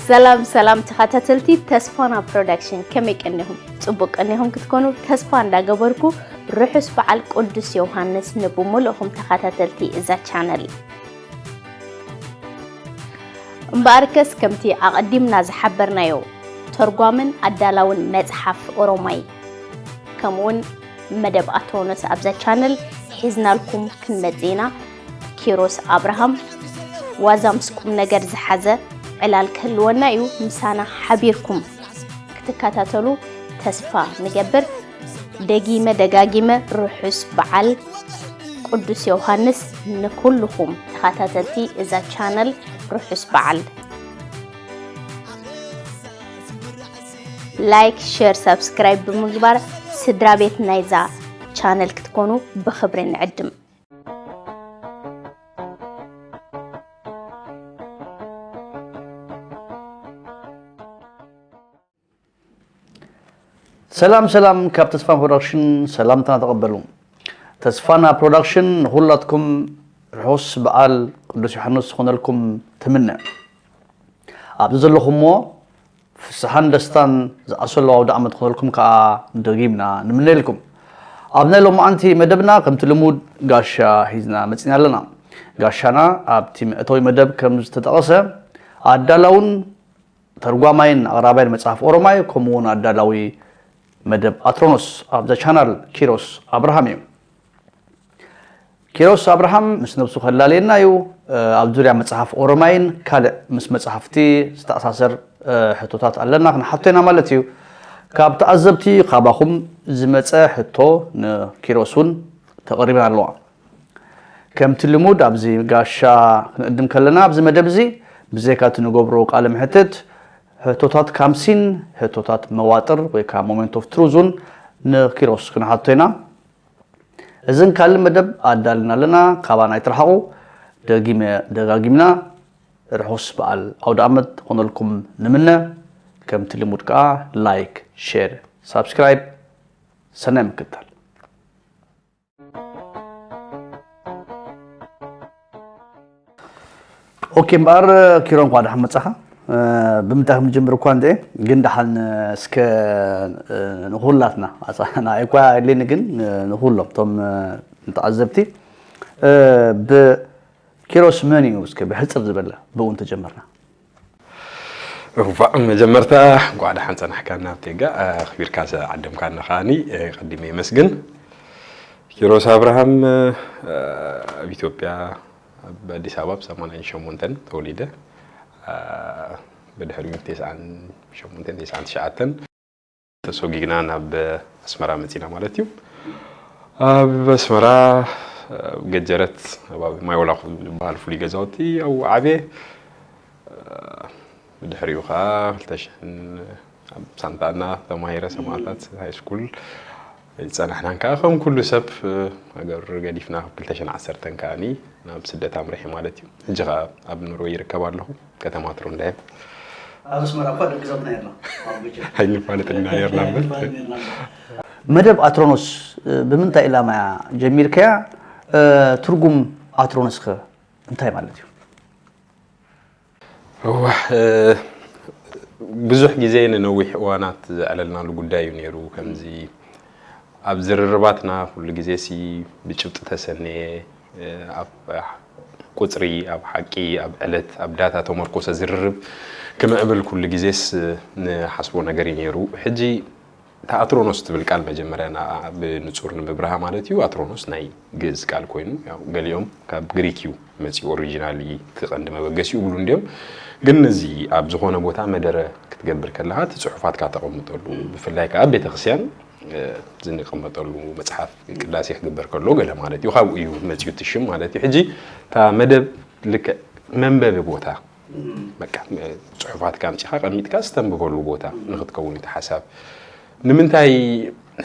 ሰላም ሰላም ተኸታተልቲ ተስፋና ፕሮዳክሽን፣ ከመይ ቀኒኹም? ጽቡቅ ቀኒኹም ክትኮኑ ተስፋ እንዳገበርኩ፣ ርሑስ በዓል ቅዱስ ዮሃንስ ንብሙሉእኹም ተኸታተልቲ እዛ ቻነል። እምበኣርከስ ከምቲ ኣቐዲምና ዝሓበርናዮ፣ ተርጓምን ኣዳላውን መጽሓፍ ኦሮማይ ከምኡውን መደብ ኣትሮኖስ ኣብዛ ቻነል ሒዝናልኩም ክንመጽእ ኢና። ኪሮስ ኣብርሃም ዋዛ ምስ ቁም ነገር ዝሓዘ ዕላል ክህልወና እዩ። ምሳና ሓቢርኩም ክትከታተሉ ተስፋ ንገብር። ደጊመ ደጋጊመ ርሑስ በዓል ቅዱስ ዮሃንስ ንኩልኹም ተኸታተልቲ እዛ ቻነል ርሑስ በዓል። ላይክ፣ ሼር፣ ሳብስክራይብ ብምግባር ስድራ ቤት ናይዛ ቻነል ክትኮኑ ብኽብሪ ንዕድም። ሰላም ሰላም፣ ካብ ተስፋና ፕሮዳክሽን ሰላምታና ተቐበሉ። ተስፋና ፕሮዳክሽን ንኹላትኩም ርሑስ በዓል ቅዱስ ዮሃንስ ዝኾነልኩም ትምነ። ኣብዚ ዘለኹምዎ ፍስሓን ደስታን ዝኣሰሎ ኣውደ ዓመት ክኾነልኩም ከኣ ደጊምና ንምነየልኩም። ኣብ ናይ ሎማዓንቲ መደብና ከምቲ ልሙድ ጋሻ ሒዝና መጺና ኣለና። ጋሻና ኣብቲ መእተዊ መደብ ከም ዝተጠቐሰ ኣዳላውን ተርጓማይን ኣቕራባይን መጽሓፍ ኦሮማይ ከምኡ እውን ኣዳላዊ መደብ ኣትሮኖስ ኣብዛ ቻናል ኪሮስ ኣብርሃም እዩ። ኪሮስ ኣብርሃም ምስ ነብሱ ከላልየና እዩ። ኣብ ዙርያ መጽሓፍ ኦሮማይን ካልእ ምስ መጽሓፍቲ ዝተኣሳሰር ሕቶታት ኣለና ክንሓቶ ኢና ማለት እዩ። ካብ ተዓዘብቲ ካባኹም ዝመጸ ሕቶ ንኪሮስ እውን ተቐሪበን ኣለዋ። ከምቲ ልሙድ ኣብዚ ጋሻ ክንእድም ከለና ኣብዚ መደብ እዚ ብዘይካ እቲ ንገብሮ ቃለ ምሕትት ሕቶታት ካምሲን ሕቶታት መዋጥር ወይ ከዓ ሞመንት ኦፍ ትሩዝ እውን ንኪሮስ ክንሓቶ ኢና። እዝን ካልእ መደብ ኣዳልና ኣለና። ካባና ኣይትርሓቑ። ደጊመ ደጋጊምና ርሑስ በዓል ኣውደ ዓመት ክኾነልኩም ንምነ። ከምቲ ልሙድ ከዓ ላይክ፣ ሼር፣ ሳብስክራይብ ሰናይ ምክትታል። ኦኬ እምበኣር ኪሮ እንኳ ደሓን መጻኻ። ብምንታይ ከም ንጀምር እኳ እንደ ግን ደሓን እስከ ንኹላትና ንዓይ እኳ የድልየኒ ግን ንኹሎም እቶም ንተዓዘብቲ ብኪሮስ መን እዩ እስከ ብሕጽር ዝበለ ብኡ እንተጀመርና። እዋእ መጀመርታ እንኳዕ ደሓን ጸናሕካና ኣብ ቴጋ ኣኽቢርካ ዝዓደምካና ከዓኒ ቀዲመ የመስግን። ኪሮስ ኣብርሃም ኣብ ኢትዮጵያ ኣብ ኣዲስ ኣበባ ብ ሰማንያን ሸሞንተን ተወሊደ ብድሕሪኡ ብ ተስዓን ሸሞንተን ተስዓን ትሽዓተን ተሰጒግና ናብ ኣስመራ መጺና ማለት እዩ። ኣብ ኣስመራ ኣብ ገጀረት ኣብ ማይ ወላኹ ዝበሃል ፍሉይ ገዛውቲ ኣብኡ ዓብየ። ብድሕሪኡ ከዓ ክልተ ሽሕን ኣብ ሳንታና ተማሂረ ሰማእታት ሃይ ስኩል ኣይጸናሕናን ከዓ ከም ኩሉ ሰብ ሃገር ገዲፍና ክልተ ሽሕን ዓሰርተን ከዓኒ ናብ ስደት ኣምሪሐ ማለት እዩ። ሕጂ ከዓ ኣብ ኖርወይ ይርከብ ኣለኹ። ከተማ ትሮንዳይም። ኣብ ኣስመራ እኳ ደቂ ዘውትና የርና። ኣይንፋለጥና የርና እምበር። መደብ ኣትሮኖስ ብምንታይ ዕላማ እያ ጀሚርካያ? ትርጉም ኣትሮኖስ ኸ እንታይ ማለት እዩ? እዋ ብዙሕ ግዜ ንነዊሕ እዋናት ዘዕለልናሉ ጉዳይ እዩ ነይሩ። ከምዚ ኣብ ዝርርባትና ኩሉ ግዜ ሲ ብጭብጢ ተሰነየ ኣብ ቁፅሪ ኣብ ሓቂ ኣብ ዕለት ኣብ ዳታ ተመርኮሰ ዝርርብ ክምዕብል ኩሉ ግዜስ ንሓስቦ ነገር እዩ ነይሩ። ሕጂ እታ ኣትሮኖስ ትብል ቃል መጀመርያ ብንፁር ንምብርሃ ማለት እዩ። ኣትሮኖስ ናይ ግእዝ ቃል ኮይኑ ገሊኦም ካብ ግሪክ እዩ መፂኡ ኦሪጂናል እቲ ቀንዲ መበገሲኡ ይብሉ እንዲዮም። ግን እዚ ኣብ ዝኾነ ቦታ መደረ ክትገብር ከለኻ እቲ ፅሑፋትካ ተቐምጠሉ ብፍላይ ከዓ ቤተክርስትያን ዝንቀመጠሉ መፅሓፍ ቅዳሴ ክግበር ከሎ ገለ ማለት እዩ ካብኡ እዩ መፅኡ እቲ ሽም ማለት እዩ። ሕጂ እታ መደብ ልክዕ መንበቢ ቦታ በቃ ፅሑፋትካ ኣምፂኻ ቀሚጥካ ዝተንብበሉ ቦታ ንክትከውን እቲ ሓሳብ ንምንታይ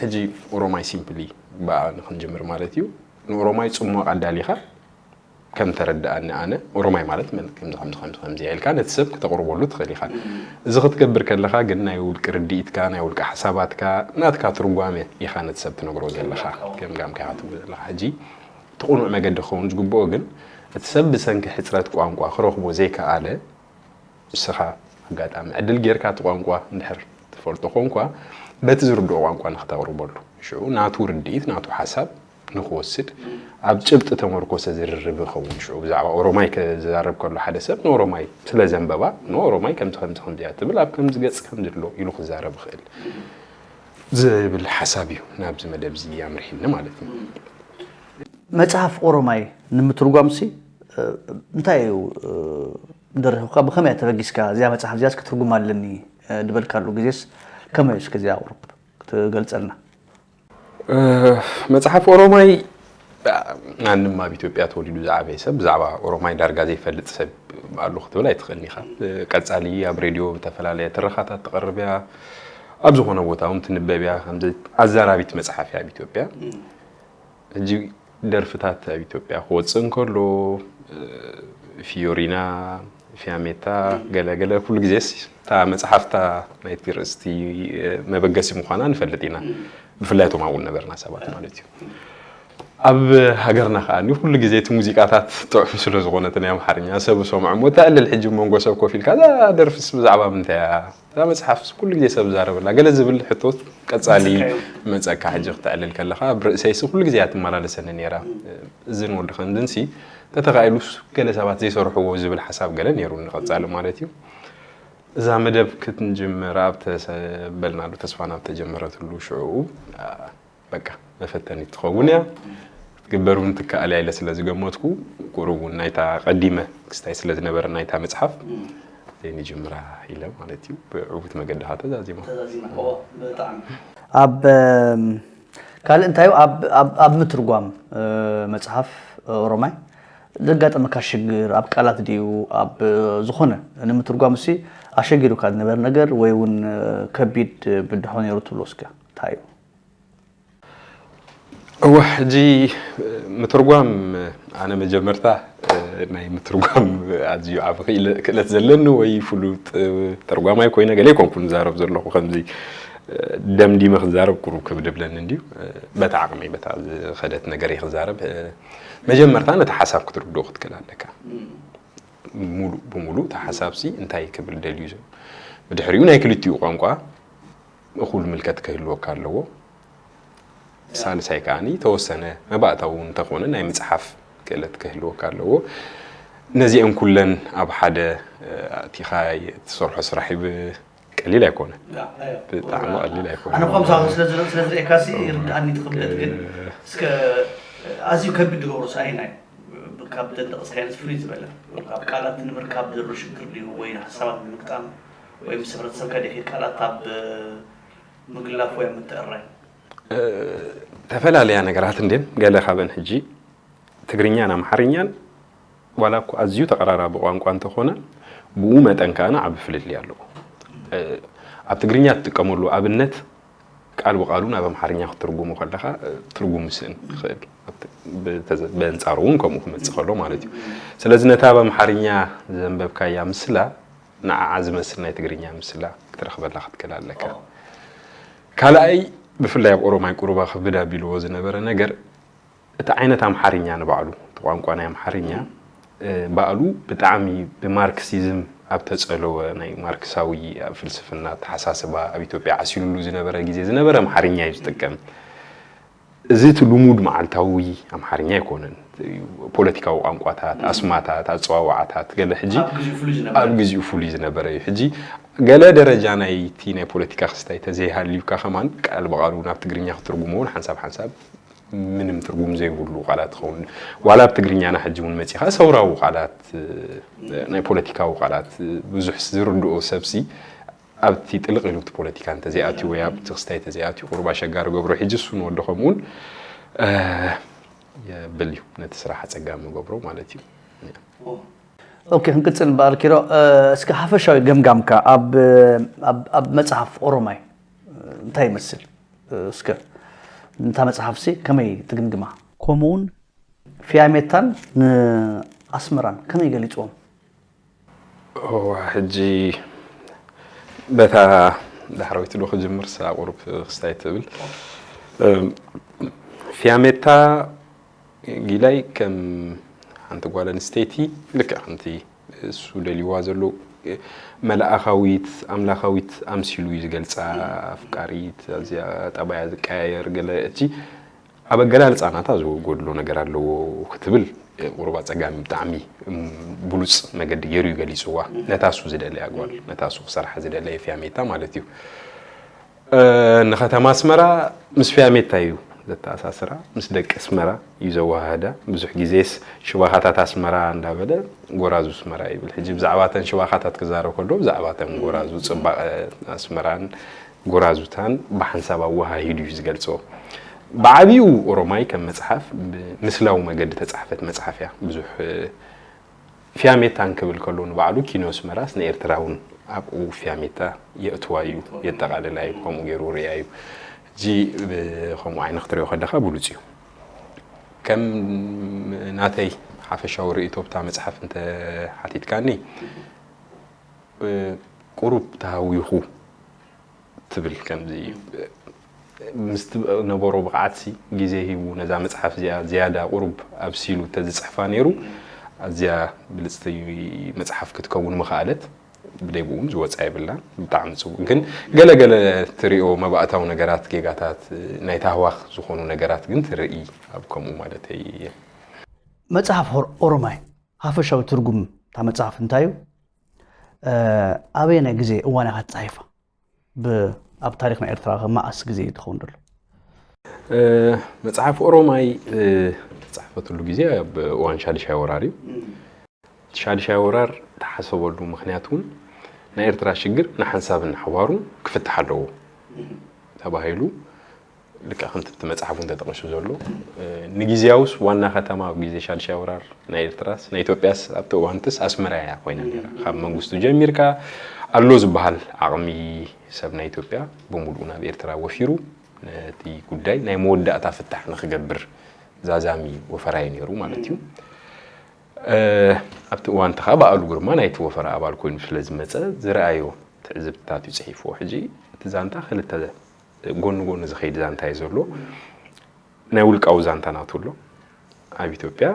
ሕጂ ኦሮማይ ሲምፕሊ ብኣ ንክንጅምር ማለት እዩ ንኦሮማይ ፅሟቕ ኣዳሊኻ ከም ተረድኣኒ ኣነ ኦሮማይ ማለት መን ከምዚ ከምዚ ከምዚ ከምዚ ኢልካ ነቲ ሰብ ክተቕርበሉ ትኽእል ኢኻ። እዚ ክትገብር ከለኻ ግን ናይ ውልቂ ርድኢትካ ናይ ውልቂ ሓሳባትካ ናትካ ትርጓሜ ኢኻ ነቲ ሰብ ትነግሮ ዘለኻ ገምጋምካ ኢኻ ትህቦ ዘለኻ። ሕጂ እቲ ቅኑዕ መገዲ ክኸውን ዝግብኦ ግን እቲ ሰብ ብሰንኪ ሕፅረት ቋንቋ ክረኽቦ ዘይከኣለ ንስኻ ኣጋጣሚ ዕድል ጌርካ እቲ ቋንቋ እንድሕር ትፈልጦ ኮንኳ፣ በቲ ዝርድኦ ቋንቋ ንክተቕርበሉ፣ ሽዑ ናቱ ርድኢት፣ ናቱ ሓሳብ ንክወስድ፣ ኣብ ጭብጢ ተመርኮሰ ዝርርብ ይኸውን። ሽዑ ብዛዕባ ኦሮማይ ክዛረብ ከሎ ሓደ ሰብ ንኦሮማይ ስለ ዘንበባ፣ ንኦሮማይ ከምዚ ከምዚ ከምዚ እያ ትብል፣ ኣብ ከምዚ ገጽ ከምዚ ኣሎ ኢሉ ክዛረብ ይኽእል ዝብል ሓሳብ እዩ ናብዚ መደብ እዚ ኣምሪሕኒ ማለት እዩ። መጽሓፍ ኦሮማይ ንምትርጓምሲ እንታይ እዩ ደሪኹካ? ብኸመይ እያ ተበጊስካ? እዚኣ መጽሓፍ እዚኣስ ክትርጉማ ኣለኒ ድበልካሉ ግዜስ ከመይ እዩ? እስከ እዚኣ ቁሩብ ክትገልጸልና። መጽሓፍ ኦሮማይ፣ ማንም ኣብ ኢትዮጵያ ተወሊዱ ዝዓበየ ሰብ ብዛዕባ ኦሮማይ ዳርጋ ዘይፈልጥ ሰብ ኣሎ ክትብል ኣይትኽእልን ኢኻ። ቀጻሊ ኣብ ሬድዮ ብተፈላለየ ትረኻታት ትቐርብ እያ፣ ኣብ ዝኾነ ቦታ እውን ትንበብ እያ። ከምዚ ኣዛራቢት መጽሓፍ እያ ኣብ ኢትዮጵያ። ሕጂ ደርፍታት ኣብ ኢትዮጵያ ክወፅእ እንከሎ፣ ፊዮሪና፣ ፊያሜታ፣ ገለ ገለ ኩሉ ግዜስ እታ መፅሓፍታ ናይቲ ርእስቲ መበገሲ ምዃና ንፈልጥ ኢና። ብፍላይ እቶም ኣብኡ ነበርና ሰባት ማለት እዩ። ኣብ ሃገርና ከዓ ኩሉ ግዜ እቲ ሙዚቃታት ጥዑም ስለ ዝኾነ እቲ ናይ ኣምሓርኛ ሰብ ሰምዖ እሞ ተዕልል ሕጂ መንጎ ሰብ ኮፍ ኢልካ እዛ ደርፍስ ብዛዕባ ምንታይ እያ? እዛ መጽሓፍ ኩሉ ግዜ ሰብ ዝዛረበላ ገለ ዝብል ሕቶት ቀጻሊ መጸካ ሕጂ ክተዕልል ከለኻ ብርእሰይሲ ኩሉ ግዜ እያ ትመላለሰኒ ነይራ። እዝን ወዲ ከምዝንሲ ተተኻኢሉስ ገለ ሰባት ዘይሰርሕዎ ዝብል ሓሳብ ገለ ነይሩ ንቐጻሊ ማለት እዩ። እዛ መደብ ክትንጅምር ኣብ ተሰበልናሉ ተስፋ ናብ ተጀመረትሉ ሽዑ በቃ መፈተኒት ትኸውን እያ ክትግበር እውን ትከኣል እያ ኢለ ስለ ዝገመትኩ ቁሩብ እውን ናይታ ቀዲመ ክስታይ ስለ ዝነበረ ናይታ መፅሓፍ ዘይንጅምራ ኢለ ማለት እዩ ብዕውት መገዲ ከዓ ተዛዚማ ተዛዚማ እዎ ብጣዕሚ ኣብ ካልእ እንታይ ኣብ ኣብ ምትርጓም መፅሓፍ ኦሮማይ ዘጋጠመካ ሽግር ኣብ ቃላት ድዩ ኣብ ዝኾነ ንምትርጓም እሲ ኣሸጊሩካ ዝነበረ ነገር ወይ እውን ከቢድ ብድሖ ነይሩ ትብሎ እስከ እንታይ እዩ እወ ሕጂ ምትርጓም ኣነ መጀመርታ ናይ ምትርጓም ኣዝዩ ዓብ ክእለት ዘለኒ ወይ ፍሉጥ ተርጓማይ ኮይነ ገለ ይኮንኩ ንዛረብ ዘለኹ ከምዚ ደምዲመ ክዛረብ ቁሩብ ክብድ ብለኒ እንድዩ በታ ዓቕመይ በታ ዝኸደት ነገር እየ ክዛረብ መጀመርታ ነቲ ሓሳብ ክትርድኦ ክትክእል ኣለካ ሙሉእ ብሙሉእ እቲ ሓሳብሲ እንታይ ክብል ደልዩ ዘሎ ብድሕሪኡ ናይ ክልቲኡ ቋንቋ እኹል ምልከት ክህልወካ ኣለዎ ሳልሳይ ከዓኒ ተወሰነ መባእታዊ እንተኾነ ናይ ምፅሓፍ ክእለት ክህልወካ ኣለዎ ነዚአን ኩለን ኣብ ሓደ ኣእቲኻ ትሰርሖ ስራሕ እዩ ቀሊል ኣይኮነ ብጣዕሚ ቀሊል ኣይኮነ ኣነ ከም ሳሁን ስለ ዝርእየካ ሲ ይርድኣኒ ትኽብደት ግን እስከ ኣዝዩ ከቢድ ዝገብሮ ሳይናይ ካብ ደንጠቕስካዮ ፍሉይ ዝበለ ካብ ቃላት ንምርካብ ዘሎ ሽግር ድዩ ወይ ሓሳባት ንምግጣም ወይ ምስ ሕብረተሰብካ ደኪር ቃላት ኣብ ምግላፍ ወይ ምትእራይ ተፈላለያ ነገራት እንድን ገለ ካብን ሕጂ ትግርኛን ኣምሓርኛን ዋላ እኮ ኣዝዩ ተቐራራቢ ቋንቋ እንተኾነ ብኡ መጠን ከኣ ዓቢ ፍልልይ ኣለዎ ኣብ ትግርኛ ትጥቀመሉ ኣብነት ቃል ብቃሉ ናብ ኣምሓርኛ ክትርጉሞ ከለኻ ትርጉም ምስእን ይኽእል በንጻሩ እውን ከምኡ ክመጽእ ከሎ ማለት እዩ ስለዚ ነታ ኣብ ኣምሓርኛ ዘንበብካያ ምስላ ንዓዓ ዝመስል ናይ ትግርኛ ምስላ ክትረኽበላ ክትክእል ኣለካ ካልኣይ ብፍላይ ኣብ ኦሮማይ ቁሩባ ክብድ ኣቢልዎ ዝነበረ ነገር እቲ ዓይነት ኣምሓርኛ ንባዕሉ እቲ ቋንቋ ናይ ኣምሓርኛ ባእሉ ብጣዕሚ ብማርክሲዝም ኣብ ተጸለወ ናይ ማርክሳዊ ኣብ ፍልስፍና ኣተሓሳስባ ኣብ ኢትዮጵያ ዓሲሉሉ ዝነበረ ግዜ ዝነበረ ኣምሓርኛ እዩ ዝጥቀም። እዚ እቲ ልሙድ መዓልታዊ ኣምሓርኛ ኣይኮነን። ፖለቲካዊ ቋንቋታት፣ ኣስማታት፣ ኣጸዋውዓታት ገለ ሕጂ ኣብ ግዜኡ ፍሉይ ዝነበረ እዩ። ሕጂ ገለ ደረጃ ናይቲ ናይ ፖለቲካ ክስታይ ተዘይሃልዩካ ከማን ቃል ብቓሉ ናብ ትግርኛ ክትርጉሞ እውን ሓንሳብ ሓንሳብ ምንም ትርጉም ዘይብሉ ቃላት ትኸውን ዋላ ኣብ ትግርኛና ሕጂ እውን መፂኻ ሰውራዊ ቃላት ናይ ፖለቲካዊ ቃላት ብዙሕ ዝርድኦ ሰብሲ ኣብቲ ጥልቕ ኢሉ እቲ ፖለቲካ እንተዘይኣትዩ ወይ ኣብቲ ክስታይ ተዘይኣትዩ ቁሩብ ኣሸጋሪ ገብሮ ሕጂ እሱ ንወዲ ከምኡውን የብል እዩ ነቲ ስራሕ ኣፀጋሚ ገብሮ ማለት እዩ ኦኬ ክንቅፅል እምበኣር ኪሮ እስከ ሓፈሻዊ ገምጋምካ ኣብ መፅሓፍ ኦሮማይ እንታይ ይመስል እስከ ንታ መፅሓፍሲ ከመይ ትግምግማ? ከምኡውን ፊያሜታን ንኣስመራን ከመይ ገሊፅዎም? እዋ ሕጂ በታ ዳሕረወይቲ ዶ ክጅምር ሳ ቁሩብ ክስታይ ትብል ፊያሜታ ጊላይ ከም ሓንቲ ጓል ኣንስተይቲ ልክዕ ከምቲ እሱ ደልይዋ ዘሎ መልኣኻዊት ኣምላኻዊት ኣምሲሉ እዩ ዝገልፃ። ኣፍቃሪት፣ ኣዝያ ጠባያ ዝቀያየር ገለ፣ እቲ ኣብ ኣገላልፃ ናታ ዝጎድሎ ነገር ኣለዎ ክትብል ቁሩብ ኣፀጋሚ፣ ብጣዕሚ ብሉፅ መገዲ ገይሩ እዩ ገሊፅዋ። ነታ እሱ ዝደለያ ጓል፣ ነታ እሱ ክሰርሓ ዝደለየ ፊያሜታ ማለት እዩ። ንከተማ ኣስመራ ምስ ፊያሜታ እዩ ዘተኣሳስራ፣ ምስ ደቂ ኣስመራ እዩ ዘወሃህዳ። ብዙሕ ግዜስ ሽባኻታት ኣስመራ እንዳበለ ጎራዙ ኣስመራ ይብል። ሕጂ ብዛዕባ እተን ሽባኻታት ክዛረብ ከሎ ብዛዕባ እተን ጎራዙ፣ ፅባቐ ኣስመራን ጎራዙታን ብሓንሳብ ኣወሃሂዱ እዩ ዝገልጾ። ብዓቢኡ ኦሮማይ ከም መጽሓፍ ብምስላዊ መገዲ ተጻሕፈት መጽሓፍ እያ። ብዙሕ ፊያሜታን ክብል ከሎ ንባዕሉ ኪኖ ኣስመራስ ንኤርትራ እውን ኣብኡ ፊያሜታ የእትዋ እዩ፣ የጠቓልላ እዩ። ከምኡ ገይሩ ርእያ እዩ። ሕጂ ብኸምኡ ዓይኒ ክትሪኦ ከለኻ ብሉጽ እዩ። ከም ናተይ ሓፈሻዊ ርእይቶ ብታ መጽሓፍ እንተ ሓቲትካኒ፣ ቁሩብ ተሃዊኹ ትብል። ከምዚ ምስ ነበሮ ብቕዓትሲ ግዜ ሂቡ ነዛ መጽሓፍ እዚኣ ዝያዳ ቁሩብ ኣብሲሉ እንተዝጽሕፋ ነይሩ፣ ኣዝያ ብልጽቲ መጽሓፍ ክትከውን ምኽኣለት። ብደይ ብኡ ዝወጻ የብላን። ብጣዕሚ ጽቡቕ። ግን ገለገለ ትሪኦ መባእታዊ ነገራት፣ ጌጋታት፣ ናይ ታህዋኽ ዝኾኑ ነገራት ግን ትርኢ ኣብ ከምኡ ማለተይ እየ። መጽሓፍ ኦሮማይ ሓፈሻዊ ትርጉም እታ መጽሓፍ እንታይ እዩ? ኣበየናይ ግዜ እዋን እያ ተጻሒፋ? ኣብ ታሪኽ ናይ ኤርትራ ከ መኣስ ግዜ እዩ ትኸውን ዘሎ? መጽሓፍ ኦሮማይ ተጻሕፈትሉ ግዜ ኣብ እዋን ሻድሻይ ወራር እዩ። ሻድሻይ ወራር ተሓሰበሉ ምኽንያት እውን ናይ ኤርትራ ሽግር ንሓንሳብን ንሓዋሩን ክፍታሕ ኣለዎ ተባሂሉ። ልክዕ ከምቲ እቲ መጽሓፉ እንተጠቐሱ ዘሎ፣ ንግዜያውስ ዋና ከተማ ኣብ ግዜ ሻድሻይ ወራር ናይ ኤርትራስ ናይ ኢትዮጵያስ ኣብቲ እዋንትስ ኣስመራ እያ ኮይና ነይራ። ካብ መንግስቱ ጀሚርካ ኣሎ ዝበሃል ዓቕሚ ሰብ ናይ ኢትዮጵያ ብምሉኡ ናብ ኤርትራ ወፊሩ ነቲ ጉዳይ ናይ መወዳእታ ፍታሕ ንክገብር ዛዛሚ ወፈራ እዩ ነይሩ ማለት እዩ። ኣብቲ እዋን እቲ ከዓ በዓሉ ግርማ ናይቲ ወፈራ ኣባል ኮይኑ ስለ ዝመፀ ዝረኣዮ ትዕዝብትታት እዩ ፅሒፍዎ። ሕጂ እቲ ዛንታ ክልተ ጎኒ ጎኒ ዝኸይድ ዛንታ እዩ ዘሎ። ናይ ውልቃዊ ዛንታ ናቱ ኣሎ። ኣብ ኢትዮጵያ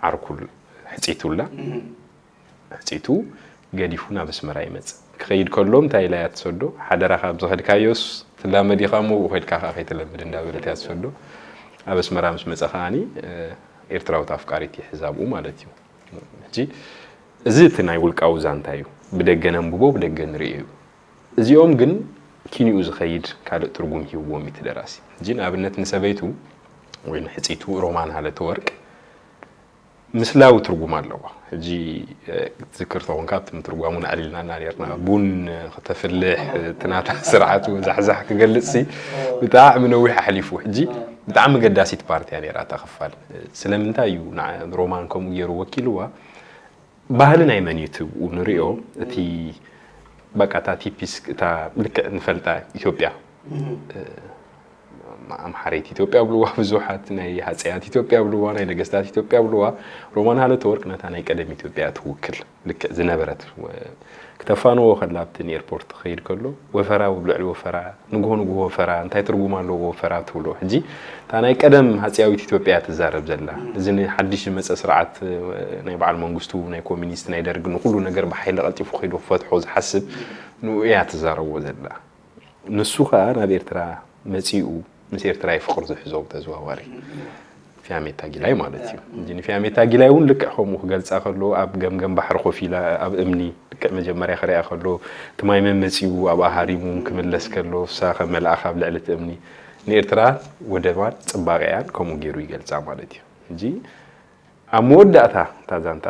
ዓርኩ ሕፂቱ ኣላ። ሕፂቱ ገዲፉ ናብ ኣስመራ ይመፅእ። ክኸይድ ከሎ እንታይ ኢላ እያ ትሰዶ? ሓደራኻ ኣብ ዝኸድካዮስ ትላመድ ኢኻ እሞ ብኡ ከድካ ከዓ ከይትለምድ እንዳበለት እያ ትሰዶ። ኣብ ኣስመራ ምስ መፀ ከዓኒ ኤርትራዊት ኣፍቃሪት ይሕዝ ኣብኡ ማለት እዩ። ሕጂ እዚ እቲ ናይ ውልቃዊ ዛንታ እዩ። ብደገ ነንብቦ ብደገ ንርእዮ እዩ። እዚኦም ግን ኪኒኡ ዝኸይድ ካልእ ትርጉም ሂብዎም እዩ እቲ ደራሲ። ሕጂ ንኣብነት ንሰበይቱ ወይ ንሕፂቱ ሮማን ሃለተወርቅ ምስላዊ ትርጉም ኣለዋ። ሕጂ ክትዝክር ተኾንካ ኣብቲ ምትርጓሙ ነዕሊልና እና ነርና። ቡን ክተፍልሕ እቲ ናታ ስርዓት ዛሕዛሕ ክገልጽ ሲ ብጣዕሚ ነዊሕ ኣሕሊፉ። ሕጂ ብጣዕሚ ገዳሲት ፓርቲ እያ ነይራ እታ ክፋል። ስለምንታይ እዩ ንዓ ሮማን ከምኡ ገይሩ ወኪልዋ? ባህሊ ናይ መን እዩ እቲ ብኡ ንሪኦ? እቲ በቃ እታ ቲፒስ እታ ልክዕ ንፈልጣ ኢትዮጵያ ኣምሓረይቲ ኢትዮጵያ ብልዋ ብዙሓት ናይ ሃፀያት ኢትዮጵያ ብልዋ ናይ ነገስታት ኢትዮጵያ ብልዋ ሮማን ሃለተወርቅ ነታ ናይ ቀደም ኢትዮጵያ ትውክል ልክዕ ዝነበረት ክተፋንዎ ከላ ኣብቲ ንኤርፖርት ክኸይድ ከሎ ወፈራ ኣብ ልዕሊ ወፈራ ንግሆ ንግሆ ወፈራ እንታይ ትርጉም ኣለዎ ወፈራ ትብሎ ሕጂ እታ ናይ ቀደም ሃፀያዊት ኢትዮጵያ ትዛረብ ዘላ እዚ ንሓድሽ ዝመፀ ስርዓት ናይ በዓል መንግስቱ ናይ ኮሚኒስት ናይ ደርግ ንኩሉ ነገር ብሓይሊ ቀልጢፉ ከይዱ ክፈትሖ ዝሓስብ ንኡ እያ ትዛረቦ ዘላ ንሱ ከኣ ናብ ኤርትራ መጺኡ ምስ ኤርትራ እዩ ፍቕሪ ዝሕዞ ብተዘዋዋሪ። ፊያሜታ ጊላይ ማለት እዩ። እንጂ ንፊያሜታ ጊላይ እውን ልክዕ ከምኡ ክገልጻ ከሎ ኣብ ገምገም ባሕሪ ኮፍ ኢላ ኣብ እምኒ ልክዕ መጀመርያ ክሪኣ ከሎ እቲ ማይ መን መጺኡ ኣብኣ ሃሪሙ ክምለስ ከሎ ንሳ ከም መልኣኽ ኣብ ልዕሊ እቲ እምኒ ንኤርትራ ወደባን ጽባቐያን ከምኡ ገይሩ ይገልጻ ማለት እዩ። እንጂ ኣብ መወዳእታ እታ ዛንታ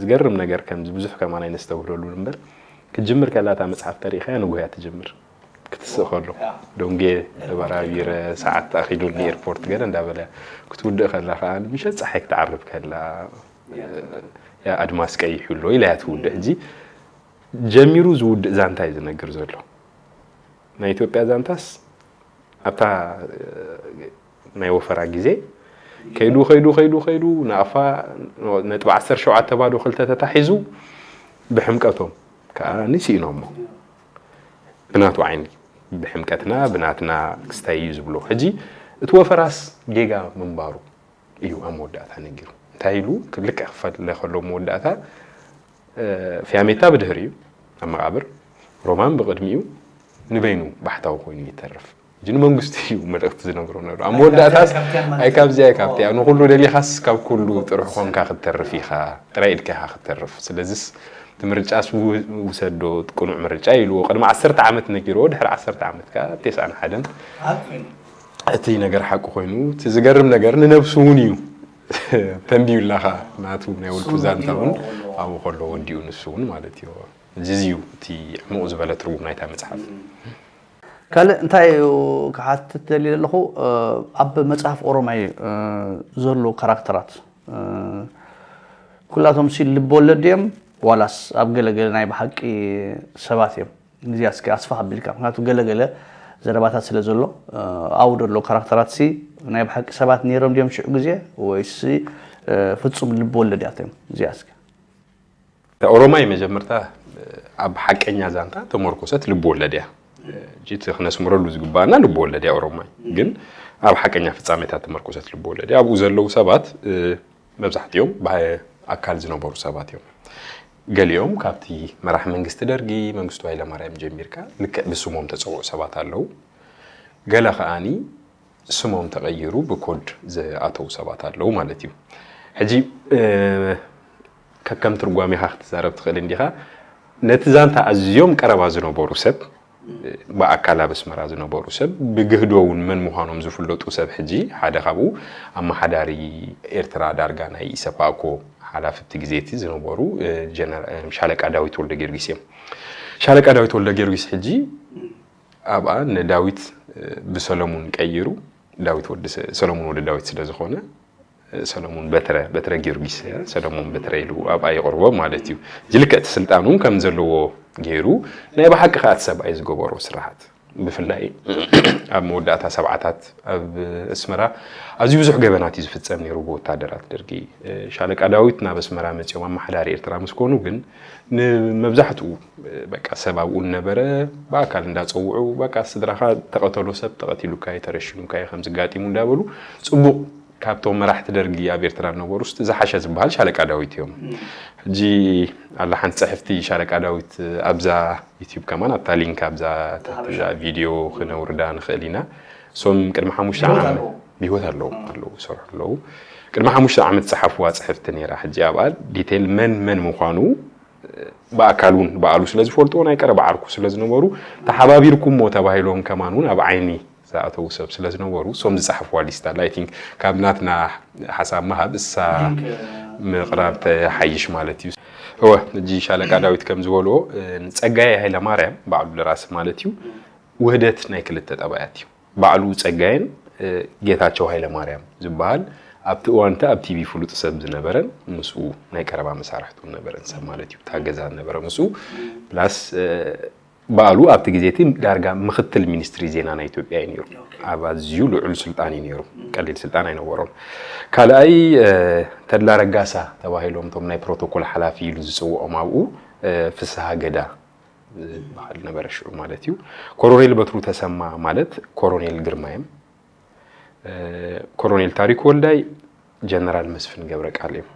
ዝገርም ነገር ከምዚ ብዙሕ ከማን ኣይነስተውህለሉን እምበር ክትጅምር ከላ እታ መፅሓፍ ተሪእኻያ ንጉህ እያ ትጅምር ክትስእ ከሎ ደንጌ ተበራቢረ ሰዓት ተኣኺሉኒ ኤርፖርት ገለ እንዳበለ ክትውድእ ከላ ከዓ ምሸት ፀሓይ ክትዓርብ ከላ ኣድማስ ቀይሑ ኣሎ ኢላ እያ ትውድእ ሕጂ ጀሚሩ ዝውድእ ዛንታ እዩ ዝነግር ዘሎ ናይ ኢትዮጵያ ዛንታስ ኣብታ ናይ ወፈራ ግዜ ከይዱ ከይዱ ከይዱ ከይዱ ናቕፋ ነጥቢ ዓሰርተ ሸውዓተ ባዶ ክልተ ተታሒዙ ብሕምቀቶም ከዓ ንስኢኖሞ ብናቱ ዓይኒ ብሕምቀትና ብናትና ክስታይ እዩ ዝብሎ ሕጂ እቲ ወፈራስ ጌጋ ምንባሩ እዩ ኣብ መወዳእታ ነጊሩ እንታይ ኢሉ ልክዕ ክፈለ ከሎ መወዳእታ ፊያሜታ ብድሕሪኡ ኣብ መቓብር፣ ሮማን ብቕድሚኡ፣ ንበይኑ ባሕታዊ ኮይኑ ይተርፍ። ሕጂ ንመንግስቲ እዩ መልእኽቲ ዝነግሮ ነሩ። ኣብ መወዳእታስ ኣይ ካብዚኣ ካብቲኣ ንኹሉ ደሊኻስ ካብ ኩሉ ጥሩሕ ኮንካ ክትተርፍ ኢኻ፣ ጥራይ ኢልካ ኢኻ ክትተርፍ። ስለዚስ እቲ ምርጫስ ውሰዶ ቅኑዕ ምርጫ ኢልዎ ቅድሚ ዓሰርተ ዓመት ነጊርዎ፣ ድሕሪ ዓሰርተ ዓመት ከኣ ኣብ ተስዓን ሓደን እቲ ነገር ሓቂ ኮይኑ፣ እቲ ዝገርም ነገር ንነብሱ እውን እዩ ተንቢዩላኻ ናቱ ናይ ውልቁ ዛንታ እውን ኣብኡ ከሎ ወዲኡ ንሱ እውን ማለት እዩ። እዚ እዩ እቲ ዕሙቕ ዝበለ ትርጉም ናይታ መጽሓፍ። ካልእ እንታይ እዩ ክሓትት ደልየ ዘለኹ ኣብ መጽሓፍ ኦሮማይ ዘሎ ካራክተራት ኩላቶም ሲ ልብ ወለድ እዮም ዋላስ ኣብ ገለገለ ናይ ብሓቂ ሰባት እዮም? እዚ እስኪ ኣስፋ ኣቢልካ ምክንያቱ ገለገለ ዘረባታት ስለ ዘሎ ኣብኡ ዘሎ ካራክተራት ሲ ናይ ብሓቂ ሰባት ነይሮም ድዮም ሽዑ ግዜ ወይስ ፍጹም ልብ ወለድ እያቶም? እዚ እስኪ ኦሮማይ መጀመርታ ኣብ ሓቀኛ ዛንታ ተመርኮሰት ልብ ወለድ እያ። እቲ ክነስምረሉ ዝግባኣና ልብ ወለድ እያ ኦሮማይ፣ ግን ኣብ ሓቀኛ ፍጻሜታት ተመርኮሰት ልብ ወለድ እያ። ኣብኡ ዘለዉ ሰባት መብዛሕትኦም ብኣካል ዝነበሩ ሰባት እዮም። ገሊኦም ካብቲ መራሕ መንግስቲ ደርጊ መንግስቱ ሃይለማርያም ጀሚርካ ልክዕ ብስሞም ተፀውዑ ሰባት ኣለዉ። ገለ ከኣኒ ስሞም ተቐይሩ ብኮድ ዝኣተዉ ሰባት ኣለዉ ማለት እዩ። ሕጂ ከከም ትርጓሜኻ ክትዛረብ ትኽእል እንዲኻ። ነቲ ዛንታ ኣዝዮም ቀረባ ዝነበሩ ሰብ ብኣካል ኣብ ኣስመራ ዝነበሩ ሰብ ብግህዶ እውን መን ምዃኖም ዝፍለጡ ሰብ ሕጂ ሓደ ካብኡ ኣመሓዳሪ ኤርትራ ዳርጋ ናይ ኢሰፓኮ ሓላፊ እቲ ግዜ እቲ ዝነበሩ ሻለቃ ዳዊት ወልደ ጊዮርጊስ እዮም። ሻለቃ ዳዊት ወልደ ጊዮርጊስ ሕጂ ኣብኣ ንዳዊት ብሰለሙን ቀይሩ ዳዊት ወዲ ሰለሙን ወዲ ዳዊት ስለ ዝኾነ ሰለሙን በትረ በትረ ጊዮርጊስ ሰለሙን በትረ ኢሉ ኣብኣ የቕርቦ ማለት እዩ። እዚ ልክዕ እቲ ስልጣን እውን ከም ዘለዎ ገይሩ ናይ ብሓቂ ከዓ እቲ ሰብኣይ ዝገበሮ ስራሓት ብፍላይ ኣብ መወዳእታ ሰብዓታት ኣብ ኣስመራ ኣዝዩ ብዙሕ ገበናት እዩ ዝፍጸም ነይሩ ብወታደራት ደርጊ። ሻለቃ ዳዊት ናብ ኣስመራ መጺኦም ኣመሓዳሪ ኤርትራ ምስ ኮኑ ግን ንመብዛሕትኡ በቃ ሰብ ኣብኡ ነበረ ብኣካል እንዳጸውዑ በቃ ስድራኻ ተቐተሎ ሰብ ተቐቲሉካ እዩ ተረሽኑካ እዩ ከምዚ ጋጢሙ እንዳበሉ ጽቡቕ ካብቶም መራሕቲ ደርጊ ኣብ ኤርትራ ዝነበሩ ውስጥ ዝሓሸ ዝበሃል ሻለቃ ዳዊት እዮም። ሕጂ ኣላ ሓንቲ ጽሕፍቲ ሻለቃ ዳዊት ኣብዛ ዩቲዩብ ከማን ኣብታ ሊንክ ኣብዛ ትሕቲ እዛ ቪድዮ ክነውርዳ ንኽእል ኢና። እሶም ቅድሚ ሓሙሽተ ዓመት ብህይወት ኣለዉ ኣለዉ ይሰርሑ ኣለዉ። ቅድሚ ሓሙሽተ ዓመት ዝጸሓፍዋ ጽሕፍቲ ነይራ። ሕጂ ኣብኣ ዲቴል መን መን ምዃኑ ብኣካል እውን በዓሉ ስለ ዝፈልጥዎ ናይ ቀረባ ዓርኩ ስለ ዝነበሩ ተሓባቢርኩሞ ተባሂሎም ከማን እውን ኣብ ዓይኒ ዝኣተዉ ሰብ ስለ ዝነበሩ እሶም ዝፀሓፍዋ ሊስታ ኣላ። I think ካብ ናትና ሓሳብ ምሃብ እሳ ምቕራብ ተሓይሽ ማለት እዩ። እወ ሕጂ ሻለቃ ዳዊት ከም ዝበልዎ ንፀጋየ ሃይለማርያም ባዕሉ ደራሲ ማለት እዩ ውህደት ናይ ክልተ ጠባያት እዩ። ባዕሉ ፀጋየን ጌታቸው ሃይለማርያም ዝበሃል ኣብቲ እዋንቲ ኣብ ቲቪ ፍሉጥ ሰብ ዝነበረን ምስኡ ናይ ቀረባ መሳርሕቱ ዝነበረን ሰብ ማለት እዩ። እታ ገዛ ዝነበረ ምስኡ ፕላስ ባዕሉ ኣብቲ ግዜ እቲ ዳርጋ ምክትል ሚኒስትሪ ዜና ናይ ኢትዮጵያ እዩ ነይሩ። ኣብ ኣዝዩ ልዑል ስልጣን እዩ ነይሩ። ቀሊል ስልጣን ኣይነበሮን። ካልኣይ ተድላ ረጋሳ ተባሂሎም እቶም ናይ ፕሮቶኮል ሓላፊ ኢሉ ዝፅውዖም ኣብኡ ፍስሃ ገዳ ዝበሃል ነበረ ሽዑ ማለት እዩ። ኮሮኔል በትሩ ተሰማ ማለት ኮሮኔል ግርማይም ኮሮኔል ታሪኩ ወልዳይ ጀነራል መስፍን ገብረ ቃል እዮም።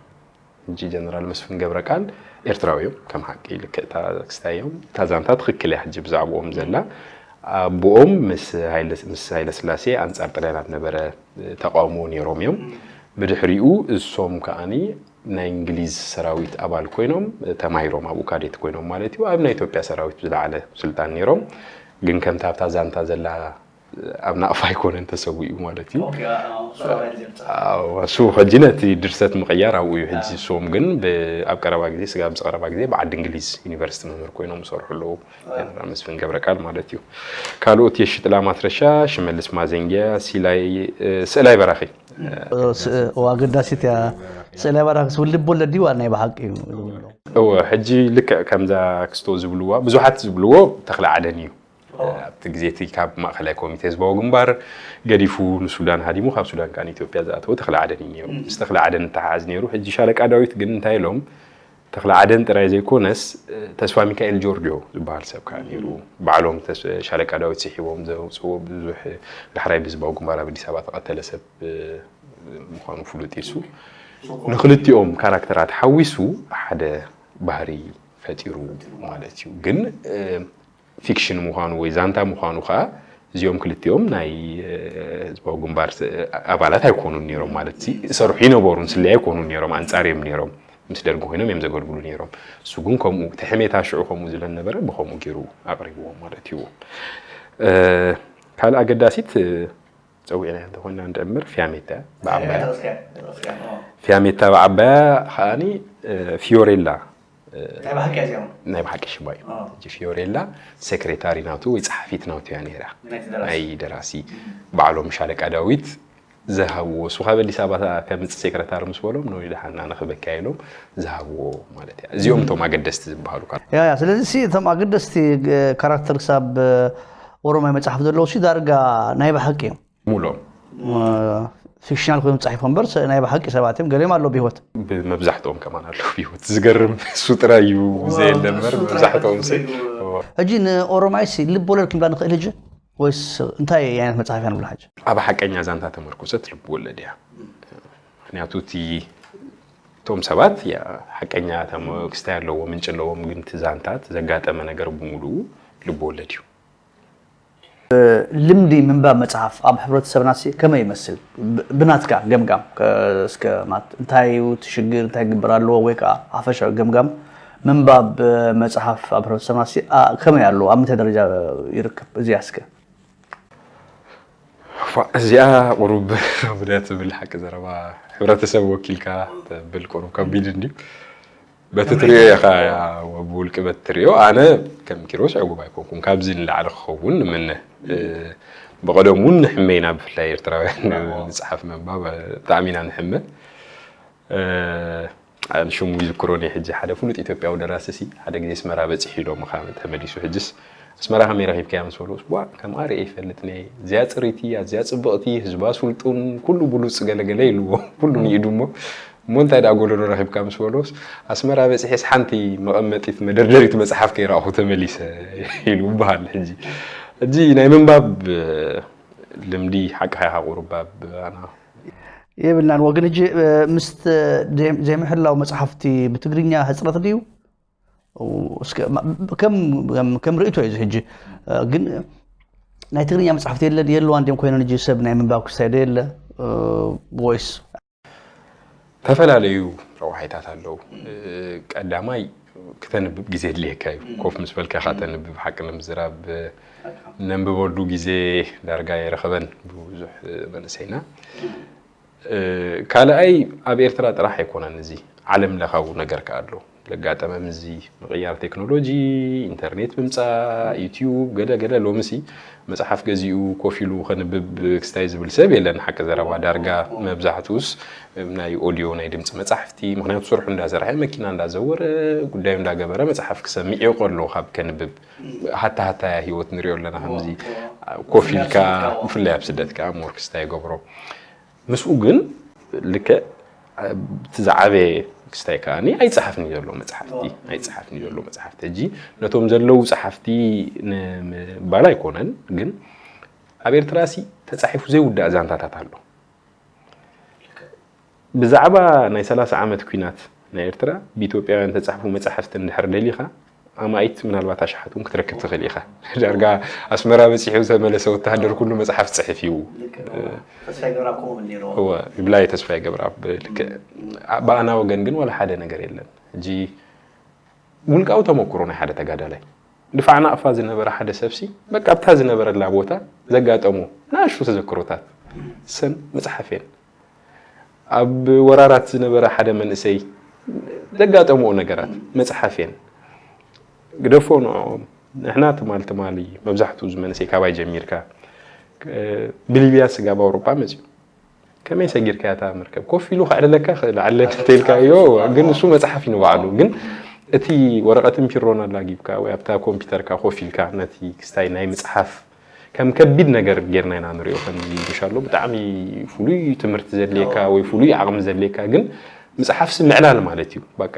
ሕጂ ጀነራል መስፍን ገብረ ቃል ኤርትራዊ እዮም ከም ሓቂ ልክዕ እታ ክስታይ እዮም። እታ ዛንታ ትኽክል እያ ሕጂ ብዛዕባኦም ዘላ ኣቦኦም ምስ ሃይለ ምስ ሃይለ ስላሴ ኣንጻር ጥልያናት ነበረ ተቃውሞ ነይሮም እዮም። ብድሕሪኡ እሶም ከኣኒ ናይ እንግሊዝ ሰራዊት ኣባል ኮይኖም ተማሂሮም ኣብኡ ካዴት ኮይኖም ማለት እዩ ኣብ ናይ ኢትዮጵያ ሰራዊት ብዝለዓለ ስልጣን ነይሮም። ግን ከምታ ኣብታ ዛንታ ዘላ ኣብ ናቕፋ ኣይኮነን ተሰዊኡ ማለት እዩ። እሱ ሕጂ ነቲ ድርሰት ምቕያር ኣብኡ እዩ። ሕጂ እሶም ግን ኣብ ቀረባ ግዜ ስጋብ ዝቀረባ ግዜ ብዓዲ እንግሊዝ ዩኒቨርሲቲ መምህር ኮይኖም ይሰርሑ ኣለዉ። ጀነራል መስፍን ገብረ ቃል ማለት እዩ። ካልኦት የሽጥላ ማስረሻ፣ ሽመልስ ማዘንጊያ፣ ሲላይ ስእላይ በራኺ ኣገዳሲት እያ። ስእላይ በራኺ ስብል ልብ ወለድ እዩ ናይ ብሓቂ እዩ። እወ ሕጂ ልክዕ ከምዛ ክስቶ ዝብልዋ ብዙሓት ዝብልዎ ተኽለ ዓደን እዩ። ኣብቲ ግዜ እቲ ካብ ማእኸላይ ኮሚቴ ህዝባዊ ግንባር ገዲፉ ንሱዳን ሃዲሙ ካብ ሱዳን ከዓ ንኢትዮጵያ ዝኣተወ ተኽለ ዓደን እዩ ነይሩ። ምስ ተኽለ ዓደን እተሓሓዝ ነይሩ። ሕጂ ሻለቃ ዳዊት ግን እንታይ ኢሎም ተኽለ ዓደን ጥራይ ዘይኮነስ ተስፋ ሚካኤል ጆርጆ ዝበሃል ሰብ ከዓ ነይሩ። ባዕሎም ሻለቃ ዳዊት ስሒቦም ዘውፅዎ ብዙሕ ዳሕራይ ብህዝባዊ ግንባር ኣብ ኣዲስ ኣበባ ተቐተለ ሰብ ምዃኑ ፍሉጥ እዩ። ንክልቲኦም ካራክተራት ሓዊሱ ሓደ ባህሪ ፈጢሩ ማለት እዩ። ግን ፊክሽን ምዃኑ ወይ ዛንታ ምዃኑ ከዓ እዚኦም ክልቲኦም ናይ ህዝባዊ ግንባር ኣባላት ኣይኮኑን ነይሮም ማለት ሲ ይሰርሑ ይነበሩን ስለ ኣይኮኑን ነይሮም፣ ኣንጻር እዮም ነይሮም። ምስ ደርጊ ኮይኖም እዮም ዘገልግሉ ነይሮም። እሱ ግን ከምኡ እቲ ሕሜታ ሽዑ ከምኡ ዝለ ነበረ ብከምኡ ገይሩ ኣቕሪብዎም ማለት እዩ። ካልእ ኣገዳሲት ጸዊዕና እንተኾይና ንደምር ፊያሜታ ብዓባያ ፊያሜታ ብዓባያ ከዓኒ ፊዮሬላ ናይ ብሓቂ ሽማ እዩ። ፊዮሬላ ሴክሬታሪ ናቱ ወይ ጸሓፊት ናቱ እያ ነይራ። ናይ ደራሲ ባዕሎም ሻለቃ ዳዊት ዝሃብዎ፣ እሱ ካብ ኣዲስ ኣበባ ከምጽእ ሴክሬታሪ ምስ በሎም፣ ኖ ደሓና ንኽበካ ኢሎም ዝሃብዎ ማለት እያ። እዚኦም እቶም ኣገደስቲ ዝበሃሉ ካራ- ያ ያ ስለዚ ሲ እቶም ኣገደስቲ ካራክተር ክሳብ ኦሮማይ መጽሓፍ ዘለዉ ሲ ዳርጋ ናይ ብሓቂ እዮም። ሙሎም ፊክሽናል ኮይኖም ፃሒፎም በር ናይ ብሓቂ ሰባት እዮም። ገሊኦም ኣለዉ ብሂወት። መብዛሕትኦም ከማን ኣለዉ ብሂወት። ዝገርም እሱ ጥራይ እዩ ዘየለ በር መብዛሕትኦም ሲ ሕጂ ንኦሮማይ ሲ ልብ ወለድ ክንብላ ንኽእል ሕጂ ወይስ እንታይ ዓይነት መፅሓፍ እያ ንብላ ሕጂ? ኣብ ሓቀኛ ዛንታ ተመርኮሰት ልብ ወለድ እያ። ምክንያቱ እቲ እቶም ሰባት ሓቀኛ ክስታይ ኣለዎ ምንጭ ኣለዎም፣ ግን እቲ ዛንታት ዘጋጠመ ነገር ብምሉኡ ልብ ወለድ እዩ። ልምዲ ምንባብ መጽሓፍ ኣብ ሕብረተሰብናሲ ከመይ ይመስል? ብናትካ ገምጋም እስከ ማለት እንታይ እዩ እቲ ሽግር፣ እንታይ ክግበር ኣለዎ ወይ ከዓ ሓፈሻዊ ገምጋም ምንባብ መጽሓፍ ኣብ ሕብረተሰብናሲ ከመይ ኣሎ? ኣብ ምንታይ ደረጃ ይርከብ? እዚኣ እስከ እዚኣ ቁሩብ ብደ ትብል ሓቂ ዘረባ ሕብረተሰብ ወኪልካ ተብል ቁሩብ ከቢድ እንድዩ። በቲ ትሪኦ ኢኻ ብውልቂ በቲ ትሪኦ ኣነ ከም ኪሮስ ዕጉብ ኣይኮንኩን ካብዚ ንላዕሊ ክኸውን ንምነ። ብቐደም እውን ንሕመ ኢና ብፍላይ ኤርትራውያን ንፅሓፍ ምንባብ ብጣዕሚ ኢና ንሕመ። ንሽሙ ይዝክሮኒ ሕጂ ሓደ ፍሉጥ ኢትዮጵያዊ ደራሲ ሲ ሓደ ግዜ ኣስመራ በፂሑ ኢሎምኻ ተመሊሱ ሕጅስ ኣስመራ ከመይ ረኺብካያ ምስ በልዎ ዋ ከምኣ ርእየ ይፈልጥን እየ እዚኣ ፅሪቲ እያ እዚኣ ፅብቕቲ ህዝባ ስልጡን ኩሉ ብሉፅ ገለገለ ኢልዎ ኩሉ ንኢዱ እሞ እሞ እንታይ ደኣ ጎደሎ ረኺብካ ምስ በልዎስ ኣስመራ በፂሐስ ሓንቲ መቐመጢት መደርደሪት መፅሓፍ ከይረኣኹ ተመሊሰ ኢሉ ይበሃል ሕጂ ሕጂ ናይ ምንባብ ልምዲ ሓቅኻ ኢኻ ቁሩብ ኣብ ኣና የብልናን ወግን ሕጂ ምስ ዘይምሕላው መፅሓፍቲ ብትግርኛ ሕፅረት ድዩ? ከም ርእቶ እዩ ሕጂ ግን ናይ ትግርኛ መፅሓፍቲ የለን የለዋ እንዲም ኮይነን ሕጂ ሰብ ናይ ምንባብ ክስታይ ዶ የለ ወይስ ዝተፈላለዩ ረዋሒታት ኣለዉ። ቀዳማይ ክተንብብ ግዜ የድልየካ እዩ። ኮፍ ምስ በልካ ኢኻ ተንብብ። ሓቂ ንምዝራብ ነንብበሉ ግዜ ዳርጋ ኣይረኸበን ብዙሕ መንእሰይና። ካልኣይ ኣብ ኤርትራ ጥራሕ ኣይኮነን እዚ ዓለም ለኻዊ ነገር ከኣ ኣሎ። ዘጋጠመ ምስዚ ምቕያር ቴክኖሎጂ፣ ኢንተርኔት ምምፃእ፣ ዩትዩብ፣ ገለ ገለ ሎምሲ መፅሓፍ ገዚኡ ኮፍ ኢሉ ከንብብ ክስታይ ዝብል ሰብ የለን። ሓቂ ዘረባ ዳርጋ መብዛሕትኡስ ናይ ኦድዮ ናይ ድምፂ መፃሕፍቲ፣ ምክንያቱ ስርሑ እንዳሰርሐ መኪና እንዳዘወረ ጉዳዩ እንዳገበረ መፅሓፍ ክሰምዕ እዩ ከሎ ካብ ከንብብ ሃታ ሃታ እያ ህይወት ንሪኦ ኣለና ከምዚ ኮፍ ኢልካ ብፍላይ ኣብ ስደት ከዓ ሞር ክስታይ ይገብሮ ምስኡ ግን ልክዕ እቲ ዝዓበየ ክስታይ ከዓኒ ኣይፀሓፍን እዩ ዘሎ መፅሓፍቲ ኣይፀሓፍን እዩ ዘሎ መፅሓፍቲ ሕጂ ነቶም ዘለዉ ፀሓፍቲ ንምባል ኣይኮነን ግን ኣብ ኤርትራ ሲ ተፃሒፉ ዘይውዳእ ዛንታታት ኣሎ ብዛዕባ ናይ ሰላሳ ዓመት ኲናት ናይ ኤርትራ ብኢትዮጵያውያን ተፃሕፉ መፃሕፍቲ እንድሕር ደሊኻ ኣማኢት ምናልባት ኣሽሓት እውን ክትረክብ ትኽእል ኢኻ። ዳርጋ ኣስመራ በፂሑ ዝተመለሰ ወተሃደር ኩሉ መፅሓፍ ፅሕፍ እዩ። ይብላይ ተስፋይ ገብረኣብ ልክዕ ብኣና ወገን ግን ዋላ ሓደ ነገር የለን። ሕጂ ውልቃዊ ተመክሮ ናይ ሓደ ተጋዳላይ ድፋዕ ናቕፋ ዝነበረ ሓደ ሰብሲ በቃ ኣብታ ዝነበረላ ቦታ ዘጋጠሙ ንኣሽቱ ተዘክሮታት ሰን መፅሓፍ የን ኣብ ወራራት ዝነበረ ሓደ መንእሰይ ዘጋጠምኦ ነገራት መፅሓፍ እየን ግደፎ ንዕኦም ንሕና ትማል ትማሊ መብዛሕትኡ እዚ መንእሰይ ካባይ ጀሚርካ ብሊብያ ስጋብ ኣውሮጳ መፅኡ ከመይ ሰጊርካ እያ መርከብ ኮፍ ኢሉ ከዕልለካ ክእል ዓለ ተልካዮ ግን እሱ መፅሓፍ እዩ ንባዕሉ ግን እቲ ወረቐትን ፒሮን ኣላጊብካ ወይ ኣብታ ኮምፒተርካ ኮፍ ኢልካ ነቲ ክስታይ ናይ ምፅሓፍ ከም ከቢድ ነገር ጌርና ኢና ንሪኦ ከምዚ ምሻሎ ብጣዕሚ ፍሉይ ትምህርቲ ዘድልየካ ወይ ፍሉይ ዓቕሚ ዘድልየካ ግን ምፅሓፍሲ ምዕላል ማለት እዩ በቃ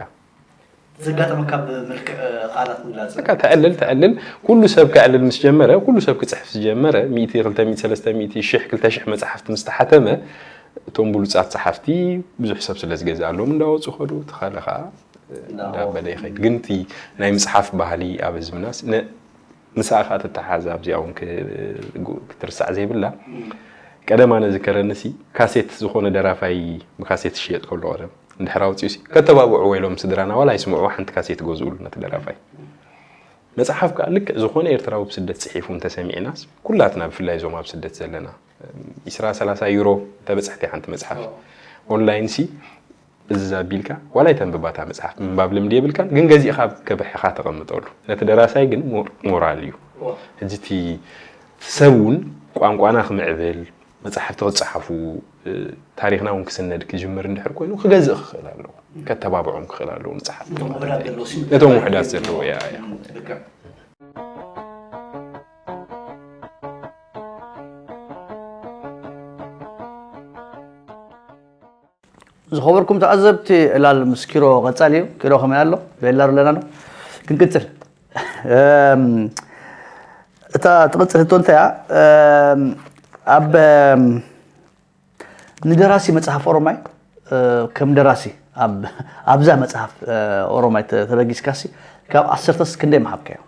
ዘጋጠመካ ብመልክዕ ቃላት ምግላፅ በቃ ተዕልል ተዕልል ኩሉ ሰብ ከዕልል ምስ ጀመረ ኩሉ ሰብ ክፅሕፍ ዝጀመረ ሚእቲ ክልተ ሚእቲ ሰለስተ ሚእቲ ሽሕ ክልተ ሽሕ መፅሓፍቲ ምስ ተሓተመ እቶም ብሉፃት ፀሓፍቲ ብዙሕ ሰብ ስለ ዝገዝኣሎም እንዳወፁ ከዱ ተኻለ ከዓ እንዳበለ ይኸይድ። ግን እቲ ናይ ምጽሓፍ ባህሊ ኣብ ህዝብናስ ነ-፣ ምሳኣ ከዓ ትተሓዝ ኣብዚኣ እውን ክ-፣ ክትርሳዕ ዘይብላ። ቀደም ኣነ ዝከረንሲ ካሴት ዝኾነ ደራፋይ ብካሴት ይሽየጥ ከሎ ቀደም እንድሕር ኣውፅኡሲ ከተባብዑ ወይ ኢሎም ስድራና ዋላ ይስምዑ ሓንቲ ካሴት ገዝኡሉ ነቲ ደራፋይ። መጽሓፍ ከዓ ልክዕ ዝኾነ ኤርትራዊ ብስደት ጽሒፉ እንተሰሚዕናስ ኩላትና ብፍላይ እዞም ኣብ ስደት ዘለና ኢስራ ሰላሳ ዩሮ ተበጽሕቲ ሓንቲ መጽሓፍ ኦንላይን ሲ እዚ ኣቢልካ ዋላ ኣይተንብባታ መጽሓፍ ምንባብ ልምዲ የብልካን ግን ገዚእኻ ኣብ ከብሕኻ ተቐምጠሉ ነቲ ደራሳይ ግን ሞ-፣ ሞራል እዩ ሕጂ እቲ ሰብ እውን ቋንቋና ክምዕብል መጽሓፍቲ ክጸሓፉ ታሪኽና እውን ክስነድ ክጅምር እንድሕር ኮይኑ ክገዝእ ክኽእል ኣለዎ ከተባብዖም ክኽእል ኣለዎ ንጸሓፍቲ ነቶም ውሕዳት ዘለዎ ያ ዝኸበርኩም ተዓዘብቲ ዕላል ምስ ኪሮ ቀጻሊ እዩ። ኪሮ ከመይ ኣሎ? ቤላሩ ኣለና ዶ? ክንቅጽል። እታ ትቕጽል ህቶ እንታይ እያ? ኣብ ንደራሲ መጽሓፍ ኦሮማይ ከም ደራሲ ኣብዛ መጽሓፍ ኦሮማይ ተበጊስካሲ ካብ ዓሰርተስ ክንደይ ምሓብካዮ?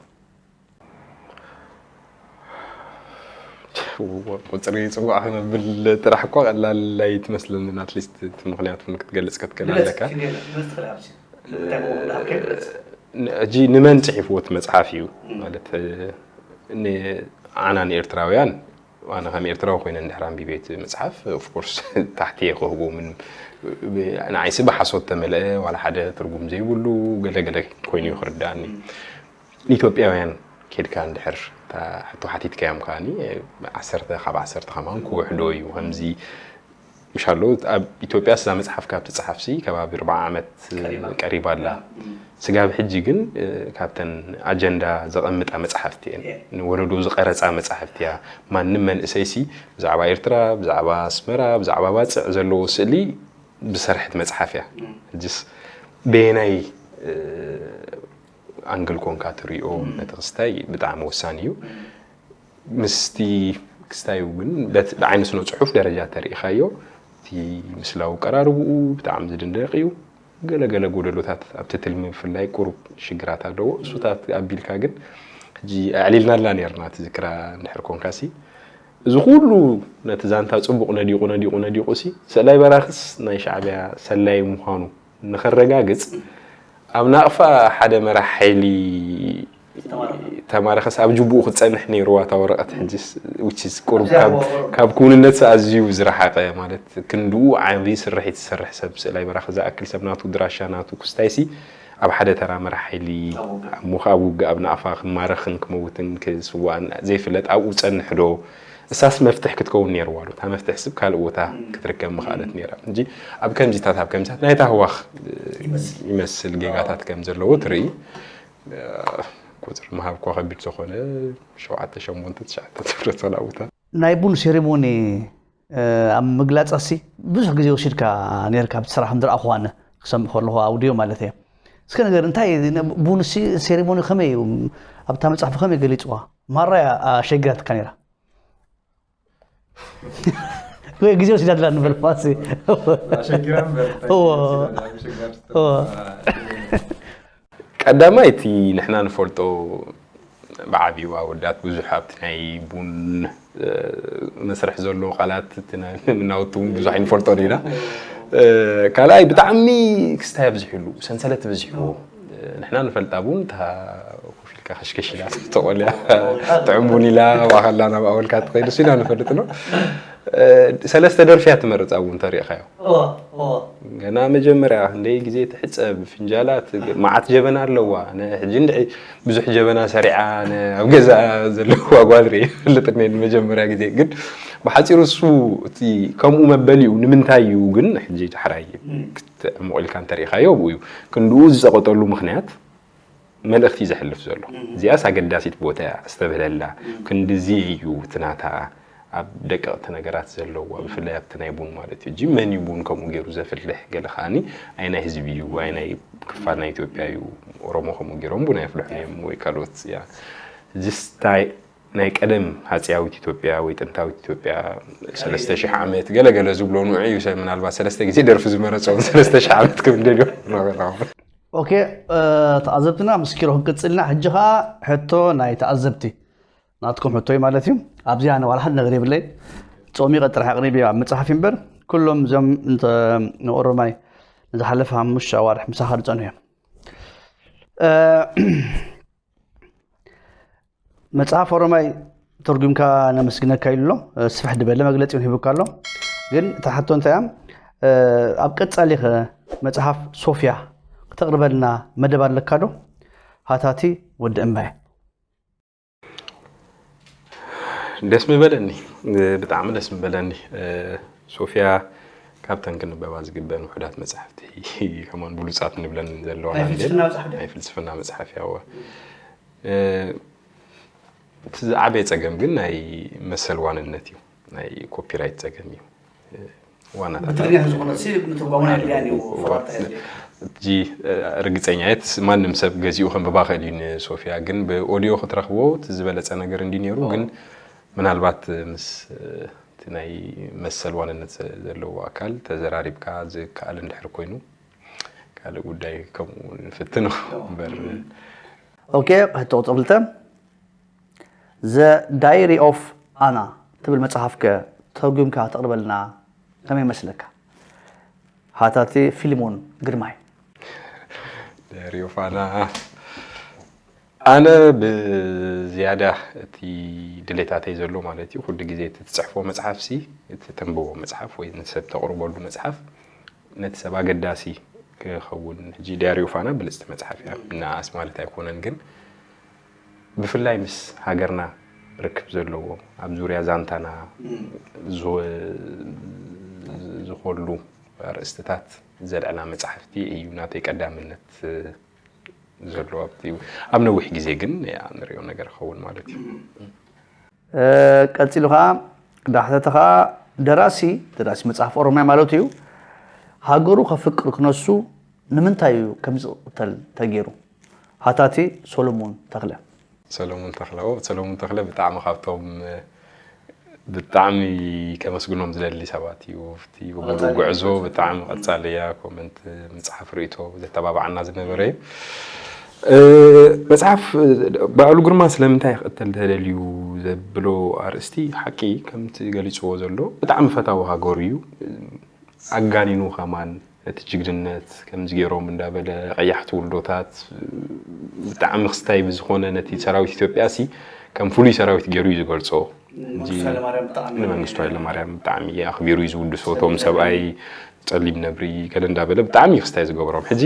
ቁፅሪ ፅዋዕ ክነብል ጥራሕ እኳ ቀላል ኣይትመስለንን ኣትሊስት እቲ ምክንያት እውን ክትገልፅ ክትክእል ኣለካ ሕጂ ንመን ፅሒፍዎ እቲ መፅሓፍ እዩ ማለት ኣና ንኤርትራውያን ኣነ ከም ኤርትራዊ ኮይነ እንድሕር ኣንቢበ እቲ መፅሓፍ ኦፍኮርስ ታሕቲ እየ ክህቦ ምን ንዓይሲ ብሓሶት ተመልአ ዋላ ሓደ ትርጉም ዘይብሉ ገለገለ ኮይኑ እዩ ክርዳእኒ ንኢትዮጵያውያን ኬድካ እንድሕር እታ ሕቶ ሓቲትካዮም ከዓኒ ዓሰርተ ካብ ዓሰርተ ከማን ክውሕዶ እዩ ከምዚ ምሻሎ ኣብ ኢትዮጵያ እዛ መፅሓፍ ካብ ትፅሓፍሲ ከባቢ ርባዓ ዓመት ቀሪባ ኣላ ስጋብ ሕጂ ግን ካብተን ኣጀንዳ ዘቐምጣ መፅሓፍቲ እየን ንወለዶ ዝቐረፃ መፅሓፍቲ እያ ማንም መንእሰይሲ ብዛዕባ ኤርትራ ብዛዕባ ኣስመራ ብዛዕባ ባፅዕ ዘለዎ ስእሊ ዝሰርሐት መፅሓፍ እያ ሕጅስ በየናይ ኣንግል ኮንካ ትሪኦ ነቲ ክስታይ ብጣዕሚ ወሳኒ እዩ ምስቲ ክስታዩ ግን ብዓይኒ ስነ ፅሑፍ ደረጃ ተሪኢኻዮ እቲ ምስላዊ ቀራርብኡ ብጣዕሚ ዝድንደቅ እዩ ገለገለ ጎደሎታት ኣብቲ ትልሚ ብፍላይ ቁሩብ ሽግራት ኣለዎ እሱታት ኣቢልካ ግን ሕጂ ኣዕሊልናላ ነርና ትዝክራ እንድሕር ኮንካሲ እዚ ኩሉ ነቲ ዛንታ ጽቡቕ ነዲቑ ነዲቑ ነዲቑ ሲ ሰላይ በራኽስ ናይ ሻዕብያ ሰላይ ምዃኑ ንኸረጋግጽ ኣብ ናቕፋ ሓደ መራሕ ሓይሊ ተማረኸስ ኣብ ጅቡኡ ክትጸንሕ ነይርዋ እታ ወረቐት ሕጂ which is ቁሩብ ካብ ክውንነት ኣዝዩ ዝረሓቐ ማለት ክንድኡ ዓቢ ስርሒት ዝሰርሕ ሰብ ስእላይ በራኺ ዝኣክል ሰብ ናቱ ድራሻ ናቱ ክስታይሲ ኣብ ሓደ ተራ መራሕ ሓይሊ እሞ ከኣ ውግእ ኣብ ናቕፋ ክማረኽን ክመውትን ክስዋእን ዘይፍለጥ ኣብኡ ዝጸንሕ ዶ እሳስ መፍትሕ ክትከውን ነይርዋ ዶ እታ መፍትሕ ስብ ካልእ ቦታ ክትርከብ ምኽኣለት ነይራ እንጂ ኣብ ከምዚታት ኣብ ከምዚታት ናይ ታህዋኽ ይመስል ጌጋታት ከም ዘለዎ ትርኢ ቁፅሪ ምሃብ እኳ ከቢድ ዝኾነ ሸውዓተ ሸሞንተ ትሽዓተ ትብረት ወላ ቦታ ናይ ቡን ሴሪሞኒ ኣብ ምግላፀሲ ብዙሕ ግዜ ወሲድካ ነርካ ኣብቲ ስራሕ ምድረኣኹ ኣነ ክሰምዕ ከለኹ ኣውድዮ ማለት እየ እስከ ነገር እንታይ ቡን ሴሪሞኒ ከመይ እዩ ኣብታ መፅሓፍ ከመይ ገሊፅዋ ማራ ኣሸጊራትካ ነራ ወይ ግዜ ወሲዳ ድላ ንበል ማሲ ኣሸጊራ እምበር እንታይ እዎ። ኣሸጋሪ እዎ። ቀዳማይ እቲ ንሕና ንፈልጦ ብዓብዩ ኣወዳት ብዙሕ ኣብቲ ናይ ቡን መስርሕ ዘሎ ቃላት እቲ ናይ ምናውቲ እውን ብዙሕ ኣይንፈልጦ ኢና ካልኣይ ብጣዕሚ ክስታይ ኣብዝሕሉ ሰንሰለት ብዝሕዎ ንሕና ንፈልጣ ቡን እታ ኮፍ ኢልካ ከሽከሽ ኢላ ተቆልያ ጥዑም ቡን ኢላ ባኸላ ናብ ኣወልካ ትኸይዱ ሲና ንፈልጥ ሎ ሰለስተ ደርፊ እያ ትመርፅ ኣብኡ እንተሪእኻዮ ገና መጀመርያ ክንደይ ግዜ ትሕፀብ ፍንጃላት መዓት ጀበና ኣለዋ ሕጂ እንድዒ ብዙሕ ጀበና ሰሪዓ ኣብ ገዛ ዘለዋ ጓል ርኢ ይፈልጥ እኔ ንመጀመርያ ግዜ ግን ብሓፂሩ እሱ እቲ ከምኡ መበሊኡ ንምንታይ እዩ ግን ሕጂ ዳሕራይ ክትዕምቑ ኢልካ እንተሪኢኻዮ ኣብኡ እዩ ክንድኡ ዝፀቐጠሉ ምክንያት መልእኽቲ ዘሕልፍ ዘሎ እዚኣስ ኣገዳሲት ቦታ እያ ኣስተብህለላ ክንድዚ እዩ እቲ ናታ ኣብ ደቀቕቲ ነገራት ዘለዋ ብፍላይ ኣብቲ ናይ ቡን ማለት እዩ ጂ መን እዩ ቡን ከምኡ ገይሩ ዘፍልሕ ገለ ከዓኒ ኣይ ናይ ህዝቢ እዩ ኣይ ናይ ክፋል ናይ ኢትዮጵያ እዩ ኦሮሞ ከምኡ ገይሮም ቡን ኣየፍልሑን እዮም ወይ ካልኦት እያ ዚስታይ ናይ ቀደም ሃፅያዊት ኢትዮጵያ ወይ ጥንታዊት ኢትዮጵያ ሰለስተ ሺሕ ዓመት ገለገለ ዝብሎ ንዑ እዩ ሰብ ምናልባት ሰለስተ ግዜ ደርፊ ዝመረፀውን ሰለስተ ሺሕ ዓመት ክብል ደልዮ ኦኬ፣ ተኣዘብትና ምስ ኪሮ ክንቅጽልና፣ ሕጂ ኸኣ ሕቶ ናይ ተኣዘብቲ ናትኩም ሕቶ እዩ ማለት እዩ። ኣብዚኣ ኣነ ዋላ ሓደ ነገር የብለይ፣ ጾሚቐ ጥራሕ ኣቕሪበ ኣብ መጽሓፍ እምበር፣ ኩሎም እዞም እንተ ንኦሮማይ ንዝሓለፈ ሓሙሽተ ኣዋርሕ ምሳኻ ዝጸንሑ እዮም። መጽሓፍ ኦሮማይ ተርጉምካ ነመስግነካ ኢሉ ኣሎ። ስፍሕ ዝበለ መግለጺ እውን ሂቡካ ኣሎ። ግን እታ ሕቶ እንታይ እያ? ኣብ ቀጻሊ ኸ መጽሓፍ ሶፍያ ክተቕርበልና መደብ ኣለካ ዶ? ሃታቲ ወዲ እምባየ። ደስ ምበለኒ፣ ብጣዕሚ ደስ ምበለኒ። ሶፍያ ካብተን ክንበባ ዝግበን ውሑዳት መጽሓፍቲ ከማን ብሉጻት ንብለን ዘለዋ ናይ ፍልስፍና መጽሓፍ ድያ? ናይ ፍልስፍና መጽሓፍ ያወ እቲ ዝዓበየ ጸገም ግን ናይ መሰል ዋንነት እዩ። ናይ ኮፒራይት ጸገም እዩ። ዋናታት ብትግርኛ ዝኾነ ሲ ምትርጓሙን ኣድልያን እዩ። ፈራርታ የድልየካ። ሕጂ ርግጸኛ እየ ማንም ሰብ ገዚኡ ከንብባ ክእል እዩ ንሶፍያ፣ ግን ብኦድዮ ክትረኽቦ እቲ ዝበለጸ ነገር እንዲ ነይሩ። ግን ምናልባት ምስ እቲ ናይ መሰል ዋንነት ዘለዎ ኣካል ተዘራሪብካ ዝከኣል እንድሕር ኮይኑ ካልእ ጉዳይ ከምኡ ንፍትኖ እምበር። ኦኬ፣ ሕቶ ቁፅሪ ክልተ፣ The Diary of Anna ትብል መፅሓፍ ከ ተርጉምካ ተቕርበልና ከመይ ይመስለካ? ሓታቲ ፊልሞን ግርማይ። ደሪዮ ፋና ኣነ ብዝያዳ እቲ ድሌታተይ ዘሎ ማለት እዩ፣ ኩሉ ግዜ እቲ ትፅሕፎ መፅሓፍ ሲ፣ እቲ ተንብቦ መፅሓፍ ወይ ንሰብ ተቕርበሉ መፅሓፍ ነቲ ሰብ ኣገዳሲ ክኸውን። ሕጂ ዲያሪ ፋና ብልፅቲ መፅሓፍ እያ፣ ንኣስ ማለት ኣይኮነን፣ ግን ብፍላይ ምስ ሃገርና ርክብ ዘለዎ ኣብ ዙርያ ዛንታና ዝኸሉ ኣርእስትታት ዘልዕላ መፅሓፍቲ እዩ ናተይ ቀዳምነት ዘሎ ኣብቲ ኣብ ነዊሕ ግዜ ግን ንሪኦ ነገር ክኸውን ማለት እዩ። ቀፂሉ ከዓ ዳሕተተ ከዓ ደራሲ ደራሲ መፅሓፍ ኦሮምያ ማለት እዩ ሃገሩ ከፍቅር ክነሱ ንምንታይ እዩ ከምዚ ቅተል ተገይሩ? ሓታቲ ሶሎሞን ተኽለ። ሰለሙን ተኽለ ሰለሙን ተኽለ ብጣዕሚ ካብቶም ብጣዕሚ ከመስግኖም ዝደሊ ሰባት እዩ። እቲ ጉዕዞ ብጣዕሚ ቀጻሊ እያ። ኮመንት፣ ምጽሓፍ፣ ርእይቶ ዘተባብዓና ዝነበረ እዩ። መጽሓፍ በዓሉ ግርማ ስለምንታይ ክቕተል ተደልዩ ዘብሎ ኣርእስቲ ሓቂ ከምቲ ገሊጽዎ ዘሎ ብጣዕሚ ፈታዊ ሃገሩ እዩ። ኣጋኒኑ ከማን ነቲ ጅግንነት ከምዚ ገይሮም እንዳበለ ቀያሕቲ ውልዶታት ብጣዕሚ ክስታይ ብዝኾነ ነቲ ሰራዊት ኢትዮጵያ ሲ ከም ፍሉይ ሰራዊት ገይሩ እዩ ዝገልጾ። ንመንግስቱ ሃይለማርያም ብጣዕሚ ኣኽቢሩ እዩ ዝውድሶ። እቶም ሰብኣይ ጸሊም ነብሪ ገለ እንዳበለ ብጣዕሚ እዩ ክስታይ ዝገብሮም። ሕጂ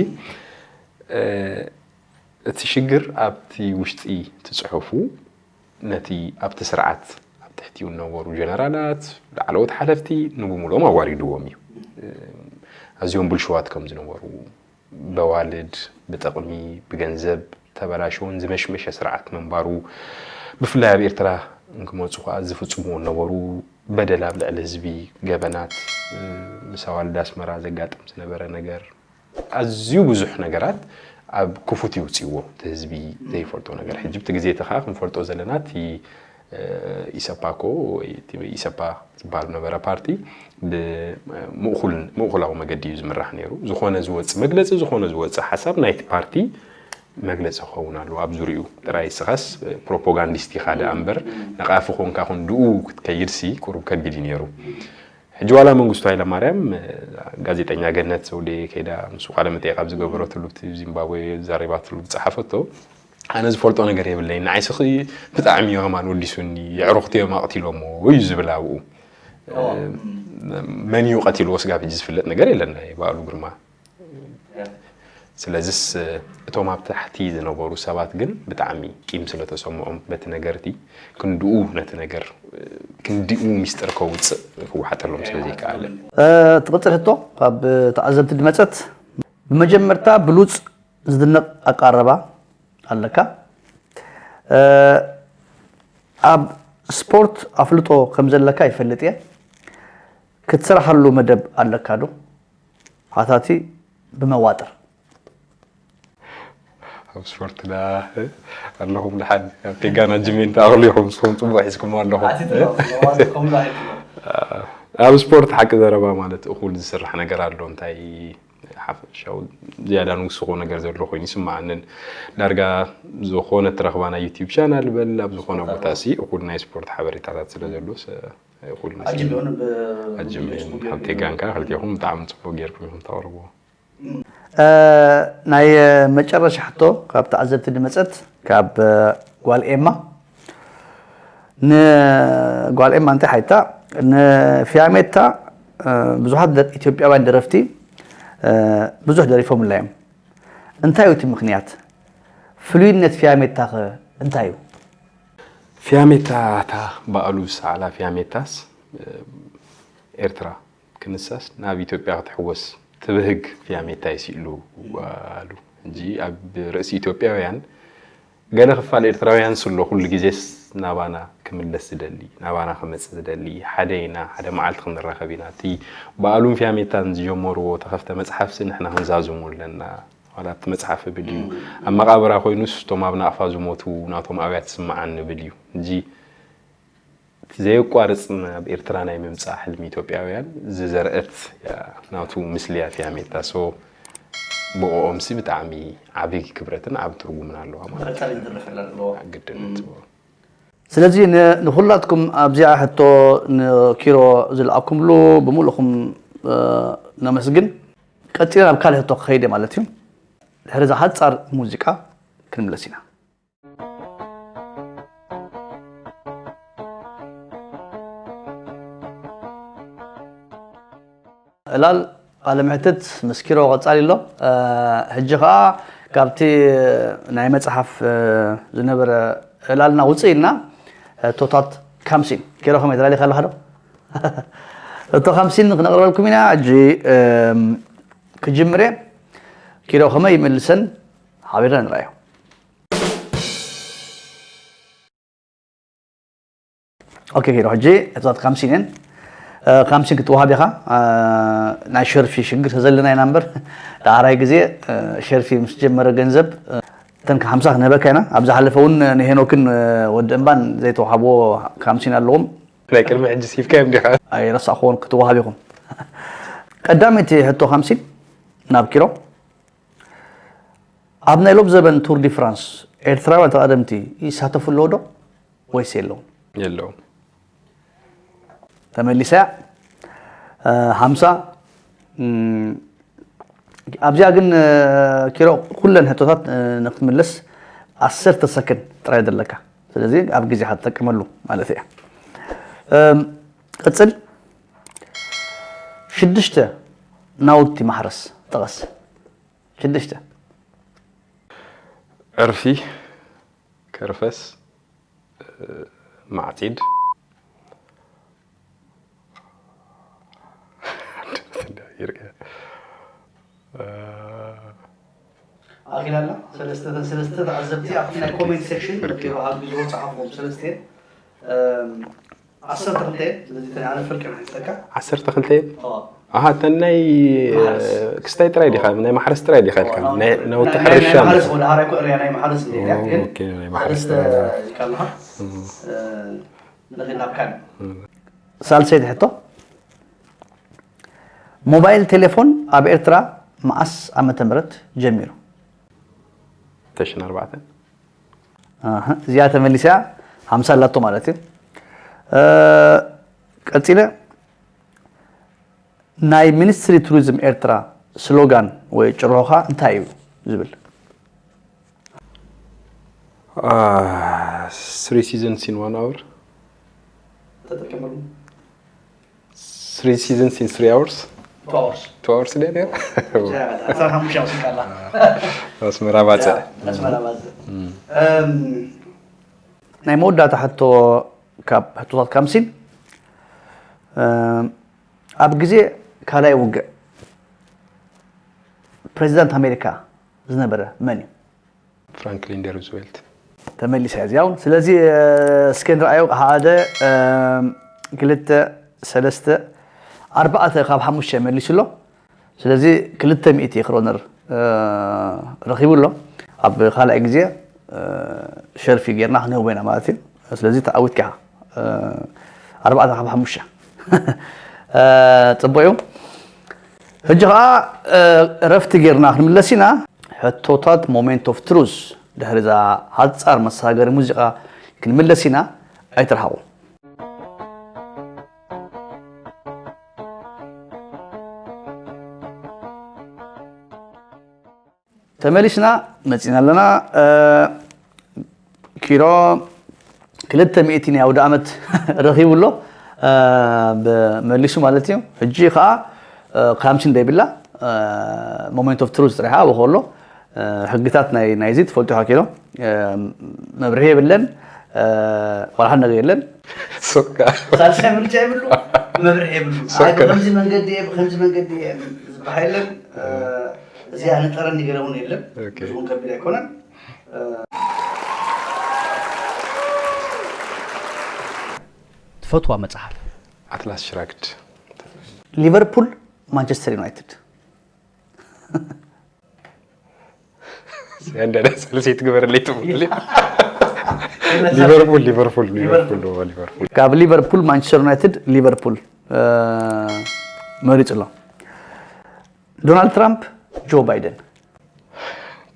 እቲ ሽግር ኣብቲ ውሽጢ እቲ ጽሑፉ ነቲ ኣብቲ ስርዓት ኣብ ትሕቲኡ ዝነበሩ ጀነራላት፣ ላዕለዎት ሓለፍቲ ንብሙሉኦም ኣዋሪድዎም እዩ። ኣዝዮም ብልሽዋት ከም ዝነበሩ፣ በዋልድ፣ ብጥቕሚ፣ ብገንዘብ ተበላሸወን ዝመሽመሸ ስርዓት ምንባሩ፣ ብፍላይ ኣብ ኤርትራ እንክመፁ ከዓ ዝፍፅምዎ ዝነበሩ በደል ኣብ ልዕሊ ህዝቢ፣ ገበናት፣ ምስ ኣዋልድ ኣስመራ ዘጋጥም ዝነበረ ነገር፣ ኣዝዩ ብዙሕ ነገራት ኣብ ክፉት የውፅእዎ፣ እቲ ህዝቢ ዘይፈልጦ ነገር። ሕጂ ብቲ ግዜ እቲ ከዓ ክንፈልጦ ዘለና እቲ ኢሰፓኮ ወይ እቲ ኢሰፓ ዝበሃል ነበረ ፓርቲ ብምእኩል ምእኩላዊ መገዲ እዩ ዝምራሕ ነይሩ። ዝኾነ ዝወፅእ መግለፂ፣ ዝኾነ ዝወፅእ ሓሳብ ናይቲ ፓርቲ መግለፂ ክኸውን ኣለዎ። ኣብ ዙሪኡ ጥራይ እስኻስ ፕሮፓጋንዲስት ኢኻ ደኣ እምበር ነቓፊ ኮንካ ክንድኡ ክትከይድሲ ቁሩብ ከቢድ እዩ ነይሩ። ሕጂ ዋላ መንግስቱ ሃይለማርያም ጋዜጠኛ ገነት ዘውዴ ከይዳ ምስ ቃለ መጠይቕ ኣብ ዝገበረትሉ እቲ ዚምባብዌ ዛሪባትሉ ዝፀሓፈቶ ኣነ ዝፈልጦ ነገር የብለይ ንዓይ ስኺ ብጣዕሚ ከማን ወዲሱኒ የዕሩኽቲ እዮም ኣቕቲሎሞ እዩ ዝብል ኣብኡ መን እዩ ቀቲልዎ ስጋብ ሕጂ ዝፍለጥ ነገር የለን ናይ በዓሉ ግርማ ስለዚስ እቶም ኣብ ታሕቲ ዝነበሩ ሰባት ግን ብጣዕሚ ቂም ስለተሰምዖም በቲ ነገርቲ ክንድኡ ነቲ ነገር ክንድኡ ሚስጥር ከውፅእ ክወሓጠሎም ስለዘይከኣለ። ትቕፅል ሕቶ ካብ ተዓዘብቲ ድመፀት ብመጀመርታ ብሉፅ ዝድነቕ ኣቃረባ ኣለካ ኣብ ስፖርት ኣፍልጦ ከምዘለካ ይፈልጥ እየ ክትስራሓሉ መደብ ኣለካ ዶ ሓታቲ ብመዋጥር ኣብ ስፖርት ዳ ኣለኹም ድሓን ኣብ ቴጋና ጅሜን ተኣኽሉ ኢኹም ንስኹም ፅቡቅ ሒዝኩም ኣለኹም ኣብ ስፖርት ሓቂ ዘረባ ማለት እኹል ዝስራሕ ነገር ኣሎ እንታይ ሓፈሻዊ ዝያዳ ንውስኾ ነገር ዘሎ ኮይኑ ይስምዓንን። ዳርጋ ዝኾነ ትረኽባ ናይ ዩቲዩብ ቻናል በል ኣብ ዝኾነ ቦታ ሲ እኹል ናይ ስፖርት ሓበሬታታት ስለ ዘሎ እኹል ኣጅም ይኹን ብ- ኣጅም ብኤስቡክ ሓብቴ ጌርኩም ጋንካ ክልቲኹም ብጣዕሚ ጽቡቅ ጌርኩም ኢኹም ተቕርብዎ። ናይ መጨረሻ ሕቶ ካብ ተዓዘብቲ ድመፀት ካብ ጓል ኤማ ንጓል ኤማ እንታይ ሓይታ ንፊያሜታ ብዙሓት ኢትዮጵያውያን ደረፍቲ ብዙሕ ደሪፎምላ እዮም። እንታይ እዩ እቲ ምኽንያት? ፍሉይነት ፊያሜታ ኸ እንታይ እዩ? ፊያሜታ እታ በኣሉ ዝሰዓላ ፊያሜታስ ኤርትራ ክንሳስ ናብ ኢትዮጵያ ክትሕወስ ትብህግ ፊያሜታ ይስእሉ ኣሉ። እንጂ ኣብ ርእሲ ኢትዮጵያውያን ገለ ክፋል ኤርትራውያን ስሎ ኩሉ ግዜስ ናባና ክምለስ ዝደሊ ናባና ክመጽእ ዝደሊ ሓደ ኢና ሓደ መዓልቲ ክንራኸብ ኢና። እቲ በኣሉን ፊያሜታን ዝጀመርዎ ተኸፍተ መጽሓፍሲ ንሕና ክንዛዝሞ ኣለና። ዋላ ኣብቲ መጽሓፍ እብል እዩ ኣብ መቓብራ ኮይኑስ እቶም ኣብ ናቕፋ ዝሞቱ ናቶም ኣብያት ስምዓን ንብል እዩ እንጂ ዘየቋርጽ ናብ ኤርትራ ናይ ምምጻእ ሕልሚ ኢትዮጵያውያን ዝዘርአት እያ ናቱ ምስልያ ፊያሜታ። ሶ ብኦኦምሲ ብጣዕሚ ዓቢ ክብረትን ዓቢ ትርጉምን ኣለዋ ማለት እዩ። ቀጻሊ ዝድረፈላ ኣለዋ። ግድነት እዎ። ስለዚ ን- ንኹላትኩም ኣብዚኣ ሕቶ ንኪሮ ዝለኣኩምሉ ብምሉእኹም እ፣ ነመስግን። ቀጺለ ናብ ካልእ ሕቶ ክኸይድ እየ ማለት እዩ። ድሕሪ እዛ ሓጻር ሙዚቃ ክንምለስ ኢና። ዕላል ቃለ ምሕትት ምስ ኪሮ ቀጻሊ ኣሎ። ሕጂ ኸዓ ካብቲ ናይ መጽሓፍ ዝነበረ ዕላልና ውፅእ ኢልና ሕቶታት ካምሲን ኪሮ ከመይ ተላሊኻ ኣለኻ ዶ? ሕቶ ካምሲን ክነቕርበልኩም ኢና። ሕጂ ክጅምር እየ። ኪሮ ከመይ ይምልሰን ሓቢርና ንርኣዮ። ኦኬ ኪሮ ሕጂ እታት ካምሲን እየን። ካምሲን ክትወሃብ ኢኻ። ናይ ሸርፊ ሽግር ተዘለና ኢና እምበር ዳሕራይ ግዜ ሸርፊ ምስ ጀመረ ገንዘብ እተን ሓምሳ ክንህበካ ኢና። ኣብ ዝሓለፈ እውን ንሄኖክን ወዲ እምባን ዘይተዋሃብዎ ካምሲን ኣለዎም። ናይ ቅድሚ ሕጂ ሲፍካዮም ዲኻ? ኣይረሳእኽዎን ክትወሃብ ኢኹም። ቀዳመይቲ ሕቶ ካምሲን ናብ ኪሮ ኣብ ናይ ሎብ ዘበን ቱር ዲ ፍራንስ ኤርትራውያን ተቐደምቲ ይሳተፉ ኣለዉ ዶ ወይስ የለውን? የለውን። ተመሊሳ እያ። ሓምሳ ኣብዚኣ ግን ኪሮ ኩለን ሕቶታት ንክትምልስ ዓሰርተ ሰክን ጥራይ ዘለካ። ስለዚ ኣብ ግዜኻ ትጠቀመሉ ማለት እያ። ቀፅል። ሽዱሽተ ናውቲ ማሕረስ ጥቐስ። ሽዱሽተ። ዕርፊ፣ ከርፈስ፣ ማዕጺድ፣ ኣኺላና ሰለስተ ሰለስተ ተዓዘብቲ ኣብቲ ናይ ኮሜንት ሴክሽን ንኪሮ ኣብ ግዜ ጸሓፍዎም ሰለስተ ዓሰርተ ክልተ እየን። ስለዚ ተን ኣነ ፍርቂ እየን ሓንጸካ። ዓሰርተ ክልተ እየን? ኣሃ እተን ናይ ክስታይ ጥራይ ዲኻ ናይ ማሕረስ ጥራይ ዲኻ ኢልካ ናይ ነውቲ ሕርሻ ማሕረስ ወደ ሃራይ ኩዕርያ ናይ ማሕረስ እንዴት እያ ግን ኦኬ ናይ ማሕረስ ሰለስተ ኢልካ ኣለኻ። ንኺድ ናብ ካልእ። ሳልሰይቲ ሕቶ ሞባይል ቴሌፎን ኣብ ኤርትራ መዓስ ዓመተ ምህረት ጀሚሩ? ተሽን ኣርባዕተ እዚኣ ተመሊሳ ሓምሳ ኣላቶ ማለት እዩ። ቀፂለ ናይ ሚኒስትሪ ቱሪዝም ኤርትራ ስሎጋን ወይ ጭርሖኻ እንታይ እዩ ዝብል? Three seasons in one hour። ተጠቀመሉ። Three seasons in three hours። Two hours። Two hours ደ ነር። ዓሰርተ ሓሙሽተ ኣውሲካ ኣላ። ኣስመራ ባጽዕ። ኣስመራ ባጽዕ። ናይ መወዳእታ ሕቶ ካብ ሕቶታት ካምሲን ኣብ ግዜ ካልኣይ ውግእ ፕሬዚዳንት ኣሜሪካ ዝነበረ መን እዩ? ፍራንክሊን ደ ሩዝቨልት። ተመሊሳ እያ እዚኣ እውን። ስለዚ እስኪ ንርኣዮ ሓደ ክልተ ሰለስተ ኣርባዕተ ካብ ሓሙሽተ መሊሱ ኣሎ። ስለዚ ክልተ ሚእቲ ክሮነር ረኺቡ ኣሎ። ኣብ ካልኣይ ግዜ ሸርፊ ጌርና ክንህቦ ኢና ማለት እዩ። ስለዚ ተዓዊትካ ኢኻ። ኣርባዕተ ካብ ሓሙሽተ። ጽቡቕ እዩ። ሕጂ ኸዓ እረፍቲ ጌርና ክንምለስ ኢና። ሕቶታት ሞሜንት ኦፍ ትሩዝ ድሕሪ እዛ ሓጻር መሰጋገሪ ሙዚቃ ክንምለስ ኢና። ኣይትርሓቑ። ተመሊስና መጺና ኣለና። ኪሮ ክልተ ሚእቲ ናይ ኣውደ ኣመት ረኺቡ ኣሎ። መሊሱ ማለት እዩ። ሕጂ ከዓ ካምሲን ደይብላ ሞሜንት ኦፍ ትሩዝ ጥሪሓ ኣብኡ ከሎ ሕግታት ናይ ናይዚ ትፈልጡ ኢኻ። ኪሮ መብርሂ የብለን። ዋላ ሓደ ነገር የለን። ሳልሳይ ምርጫ የብሉ። መብርሂ የብሉ። ከምዚ መንገዲ እየ፣ ብከምዚ መንገዲ እየ ዝበሃል የለን። እዚኣ ንጠረኒ ገለ እውን የለን። ብዙ እውን ከቢድ ኣይኮነን። ትፈትዋ መጽሓፍ? ኣትላስ ሽራግድ። ሊቨርፑል ማንቸስተር ዩናይትድ። ያንዳዳ ሰልሴት ግበረለይ ትብሉ። ሊቨርፑል ሊቨርፑል ሊቨርፑል ሊቨርፑል። ካብ ሊቨርፑል ማንቸስተር ዩናይትድ ሊቨርፑል መሪጹ ኣሎ። ዶናልድ ትራምፕ ጆ ባይደን።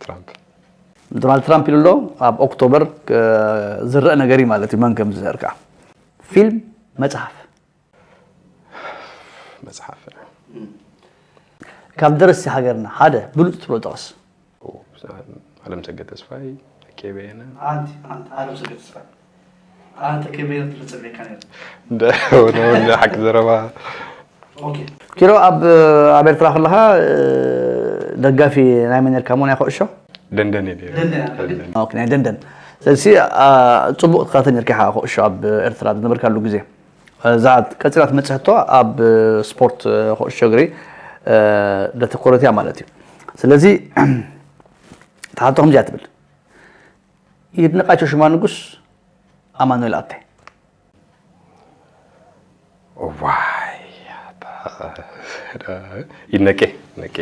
ትራምፕ። ዶናልድ ትራምፕ ኢሉ ኣሎ። ኣብ ኦክቶበር ዝረአ ነገር እዩ ማለት እዩ፣ መን ከም ዝሰርካ። ፊልም፣ መጽሓፍ። መጽሓፍ። ካብ ደረስቲ ሃገርና ሓደ ብሉጽ ትብሎ ጥቕስ። ኣለምሰገድ ተስፋይ፣ ተኬ በየነ። ኣንቲ ኣንቲ ኣለምሰገድ ተስፋይ ኣንተ ከመይ ትጽበካ ነይሩ። እንደ ወደ ወደ ሓቂ ዘረባ። ኦኬ። ኪሮ ኣብ ኣብ ኤርትራ ከለኻ ደጋፊ ናይ መን ነርካ? እሞ ናይ ኩዕሾ? ደንደን እየ ነይረ። ደንደን። ኦኬ፣ ናይ ደንደን። ስለዚ ጽቡቕ ትከታተል ነርካ ኢኻ ኩዕሾ ኣብ ኤርትራ ዝነበርካሉ ግዜ። እዛ ቀጺላ ትመጽእ ሕቶ ኣብ ስፖርት ኩዕሾ እግሪ ዘተኮረት እያ ማለት እዩ። ስለዚ እታ ሕቶ ከምዚኣ ትብል፣ ይድነቃቸው ሽማንጉስ ኣማኑኤል ኣተ። ዋይ ይነቄ ነቄ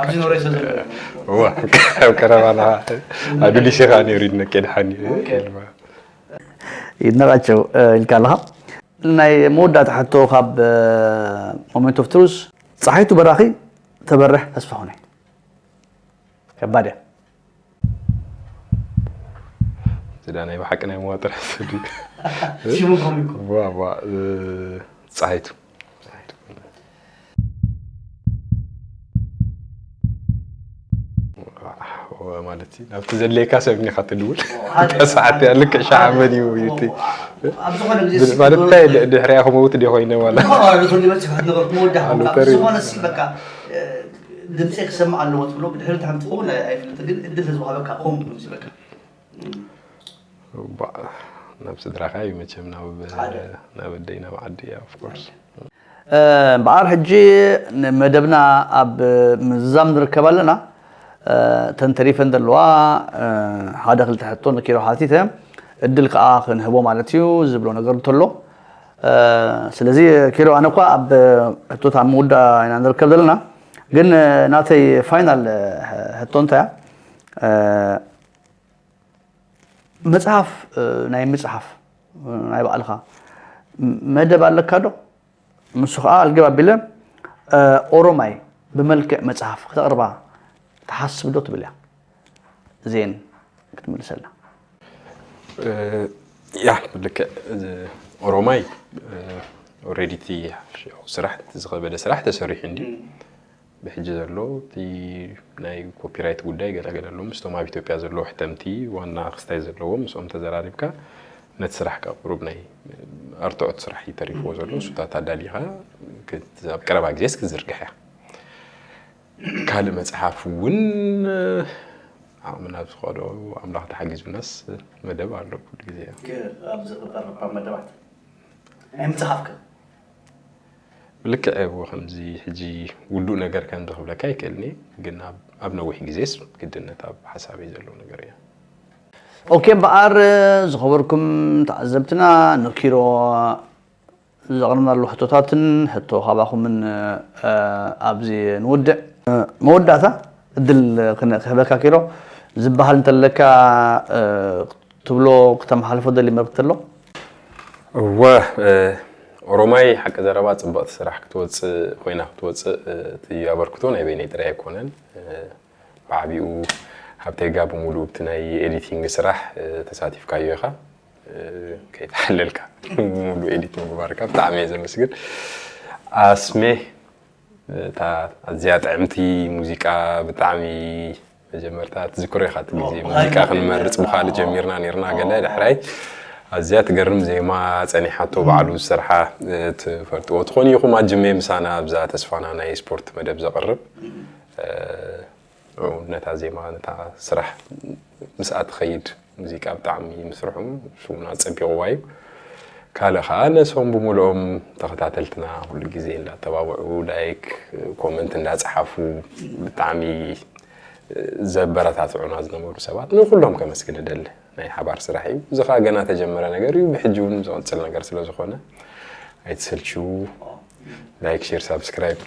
ኣብዚ ኖረ ስለ ዘሎ። ዋ ቀረባና ኣዱሊስ ኢኻ ነይሩ ይነቄ ድሓን ይድነቃቸው ኢልካ ኣለኻ። ናይ መወዳእታ ሕቶ ካብ ሞመንት ኦፍ ትሩዝ፣ ፀሓይቱ በራኺ፣ ተበርሕ ተስፋሁነይ። ከባድ እያ። ዝዳ ናይ ብሓቂ ናይ መዋጥር ሕስድ ሽሙ ኮሚኩ። ዋ ዋ ፀሓይቱ ማለት ናብቲ ዘድለየካ ሰብ ኒኻ ትድውል። ሰዓት እያ ልክዕ ሸዓ መን እዩ እቲ ማለት እንታይ ድሕሪያ ክመውት ድየ ኮይነ ማለት ዝኾነ ሲ በቃ ድምፂ ክሰማዕ ኣለዎ ትብሎ ብድሕሪ እንታይ ትኸውን ኣይፍልጥ ግን እድል ተዝወሃበካ ከምኡ ከምዚ በቃ ናብ ስድራኻ እዩ መቸም ናብ ናብ ኣደይ ናብ ዓዲ of course እምበኣር ሕጂ ንመደብና ኣብ ምዝዛም ንርከብ ኣለና። እተን ተሪፈን ዘለዋ ሓደ ክልተ ሕቶ ንኪሮ ሓቲተ እድል ከዓ ክንህቦ ማለት እዩ ዝብሎ ነገር እንተሎ ስለዚ ኪሮ ኣነ እኳ ኣብ ሕቶት ኣብ ምውዳእ ኢና ንርከብ ዘለና ግን ናተይ ፋይናል ሕቶ እንታይ እያ መፅሓፍ ናይ ምፅሓፍ ናይ ባዕልኻ መደብ ኣለካ ዶ? ንሱ ከዓ ኣልግብ ኣቢለ ኦሮማይ ብመልክዕ መፅሓፍ ክተቕርባ ትሓስብ ዶ ትብል እያ። እዚኤን ክትምልሰልና። ያ ልክዕ ኦሮማይ already እቲ ስራሕ እቲ ዝኸበደ ስራሕ ተሰሪሑ እንዲ ብሕጂ ዘሎ እቲ ናይ ኮፒራይት ጉዳይ ገለገለ ኣሎ ምስቶም ኣብ ኢትዮጵያ ዘለዉ ሕተምቲ ዋና ክስታይ ዘለዎም ምስኦም ተዘራሪብካ ነቲ ስራሕ ካብ ቁሩብ ናይ ኣርትዖት ስራሕ እዩ ተሪፍዎ ዘሎ እሱታት ኣዳሊኻ ኣብ ቀረባ ግዜስ ክትዝርግሕ እያ ካልእ መፅሓፍ እውን ዓቕምና ዝፈቐዶ ኣምላኽ ተሓጊዙናስ መደብ ኣሎ ኩሉ ግዜ ኣብዚ ክቐርብ ካብ መደባት ናይ ምፅሓፍካ ልክዕ እዎ ከምዚ ሕጂ ውዱእ ነገር ከምዚ ክብለካ ይክእልኒ ግን ኣብ ነዊሕ ግዜስ ግድነት ኣብ ሓሳበይ ዘሎ ነገር እያ ኦኬ እምበኣር ዝኸበርኩም ተዓዘብትና ንኪሮ ዘቕርብናሉ ሕቶታትን ሕቶ ካባኹምን ኣብዚ ንውድዕ መወዳእታ እድል ክህበካ ኪሮ ዝበሃል እንተለካ ትብሎ ክተመሓልፎ ደሊ መልክቲ ኣሎ እወ ኦሮማይ ሓቂ ዘረባ ጽብቕቲ ስራሕ ክትወጽእ ኮይና ክትወጽእ እቲ ኣበርክቶ ናይ በይነይ ጥራይ ኣይኮነን። ብዓቢኡ ሃብተይ ጋ ብምሉእ ኣብቲ ናይ ኤዲቲንግ ስራሕ ተሳቲፍካዮ ኢኻ። ከይተሓለልካ ሙሉ ኤዲት ምግባርካ ብጣዕሚ እየ ዘመስግን። ኣስሜ እታ ኣዝያ ጥዕምቲ ሙዚቃ ብጣዕሚ መጀመርታ ትዝክሮ ኢኻ እቲ ግዜ ሙዚቃ ክንመርጽ ብኻልእ ጀሚርና ነርና ገለ ድሕራይ ኣዝያ ትገርም ዜማ ጸኒሓቶ ባዕሉ ዝሰርሓ ትፈልጥዎ ትኾኑ ኢኹም ኣጅሜ ምሳና ኣብዛ ተስፋና ናይ ስፖርት መደብ ዘቕርብ ነታ ዜማ ነታ ስራሕ ምስኣ ትኸይድ ሙዚቃ ብጣዕሚ ምስርሑ ሽሙና ጸቢቕዋ እዩ። ካልእ ከዓ ነሶም ብምልኦም ተኸታተልትና ኩሉ ግዜ እንዳተባብዑ ላይክ ኮመንት እንዳፀሓፉ ብጣዕሚ ዘበረታትዑና ዝነበሩ ሰባት ንኩሎም ከመስግን እደሊ። ናይ ሓባር ስራሕ እዩ። እዚ ከዓ ገና ተጀመረ ነገር እዩ። ብሕጂ እውን ዝቕፅል ነገር ስለ ዝኾነ ኣይትሰልችዉ። ላይክ ሼር ሳብስክራይብ።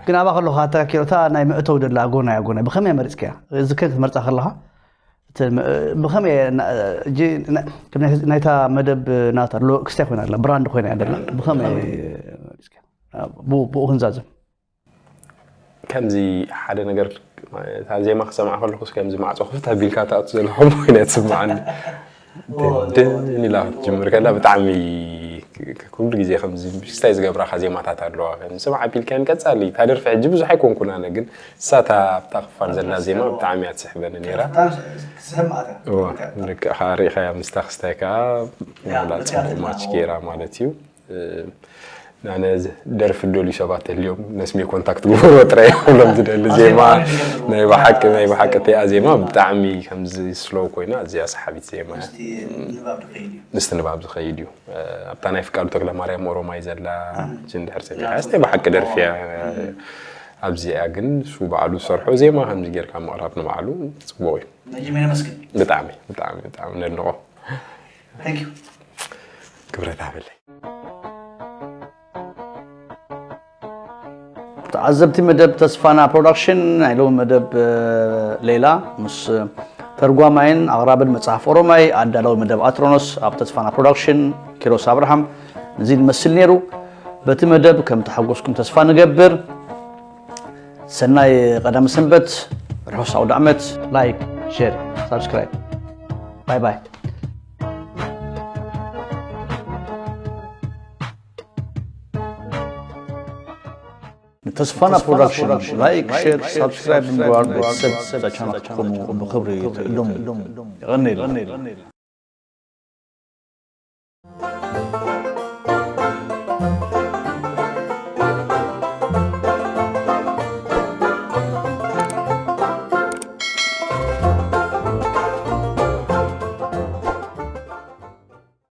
ግን ኣብኣ ከለኻ ኣተካኪሮታ ናይ መእተው ደላ ጎናያ ጎናይ ብኸመይ መሪፅክያ? እዚ ከ ክትመርፃ ከለኻ ብኸመይ ናይታ መደብ ናታ ሎ ክስታይ ኮይና ኣላ ብራንድ ኮይና እያ ደላ ብኸመይ ብኡ ክንዛዝም ከምዚ ሓደ ነገር እታ ዜማ ክሰምዓ ከለኩስ ከምዚ ማዕፆ ክፍት ኣቢልካ ትኣቱ ዘለኹም ኮይና ትስምዓኒ። ድን ኢላ ክትጅምር ከላ ብጣዕሚ ኩሉ ግዜ ከምዚ ክስታይ ዝገብራካ ዜማታት ኣለዋ። ስምዓ ኣቢልካን ቀፃሊ እታ ደርፊ ሕጂ ብዙሕ ኣይኮንኩን ኣነ ግን እሳታ ኣብታ ክፋል ዘላ ዜማ ብጣዕሚ እያ ትስሕበኒ ነይራ። ልክዕ ከዓ ርኢኻያ ምስታ ክስታይ ከዓ ናላ ፅቡቅ ማች ገይራ ማለት እዩ። ኣነ ደርፊ ደልዩ ሰባት ተልዮም ነስሜ ኮንታክት ግበሮ ጥራይ ክብሎም ዝደሊ ዜማ ናይ ብሓቂ ናይ ብሓቂ እቲኣ ዜማ ብጣዕሚ ከምዚ ስሎው ኮይና እዚኣ ሰሓቢት ዜማ ምስቲ ንባብ ዝኸይድ እዩ ኣብታ ናይ ፍቃዱ ተክለማርያም ኦሮማይ ዘላ ችን ድሕር ሰሚዓስ ናይ ብሓቂ ደርፊያ ኣብዚኣ ግን እሱ ባዕሉ ዝሰርሖ ዜማ ከምዚ ጌርካ ምቕራብ ንባዕሉ ፅቡቅ እዩ ብጣዕሚ ብጣዕሚ ብጣዕሚ ነድንቆ ክብረት ሃበለይ ተዓዘብቲ መደብ ተስፋና ፕሮዳክሽን ናይ ሎሚ መደብ ሌላ ምስ ተርጓማይን ኣቕራብን መጽሓፍ ኦሮማይ ኣዳለዊ መደብ ኣትሮኖስ ኣብ ተስፋና ፕሮዳክሽን ኪሮስ ኣብርሃም ነዚ ዝመስል ነይሩ። በቲ መደብ ከም ተሓጎስኩም ተስፋ ንገብር። ሰናይ ቀዳሚ ሰንበት፣ ርሑስ ኣውደ ዓመት። ላይክ፣ ሼር፣ ሳብስክራይብ። ባይ ባይ። ንተስፋና ፕሮዳክሽን ላይክ፣ ሼር፣ ሳብስክራይብ ብምግባር ቤተሰብ እዛ ቻናል ክትኮኑ ብኽብሪ ትዕደሙ። የቐንየልና።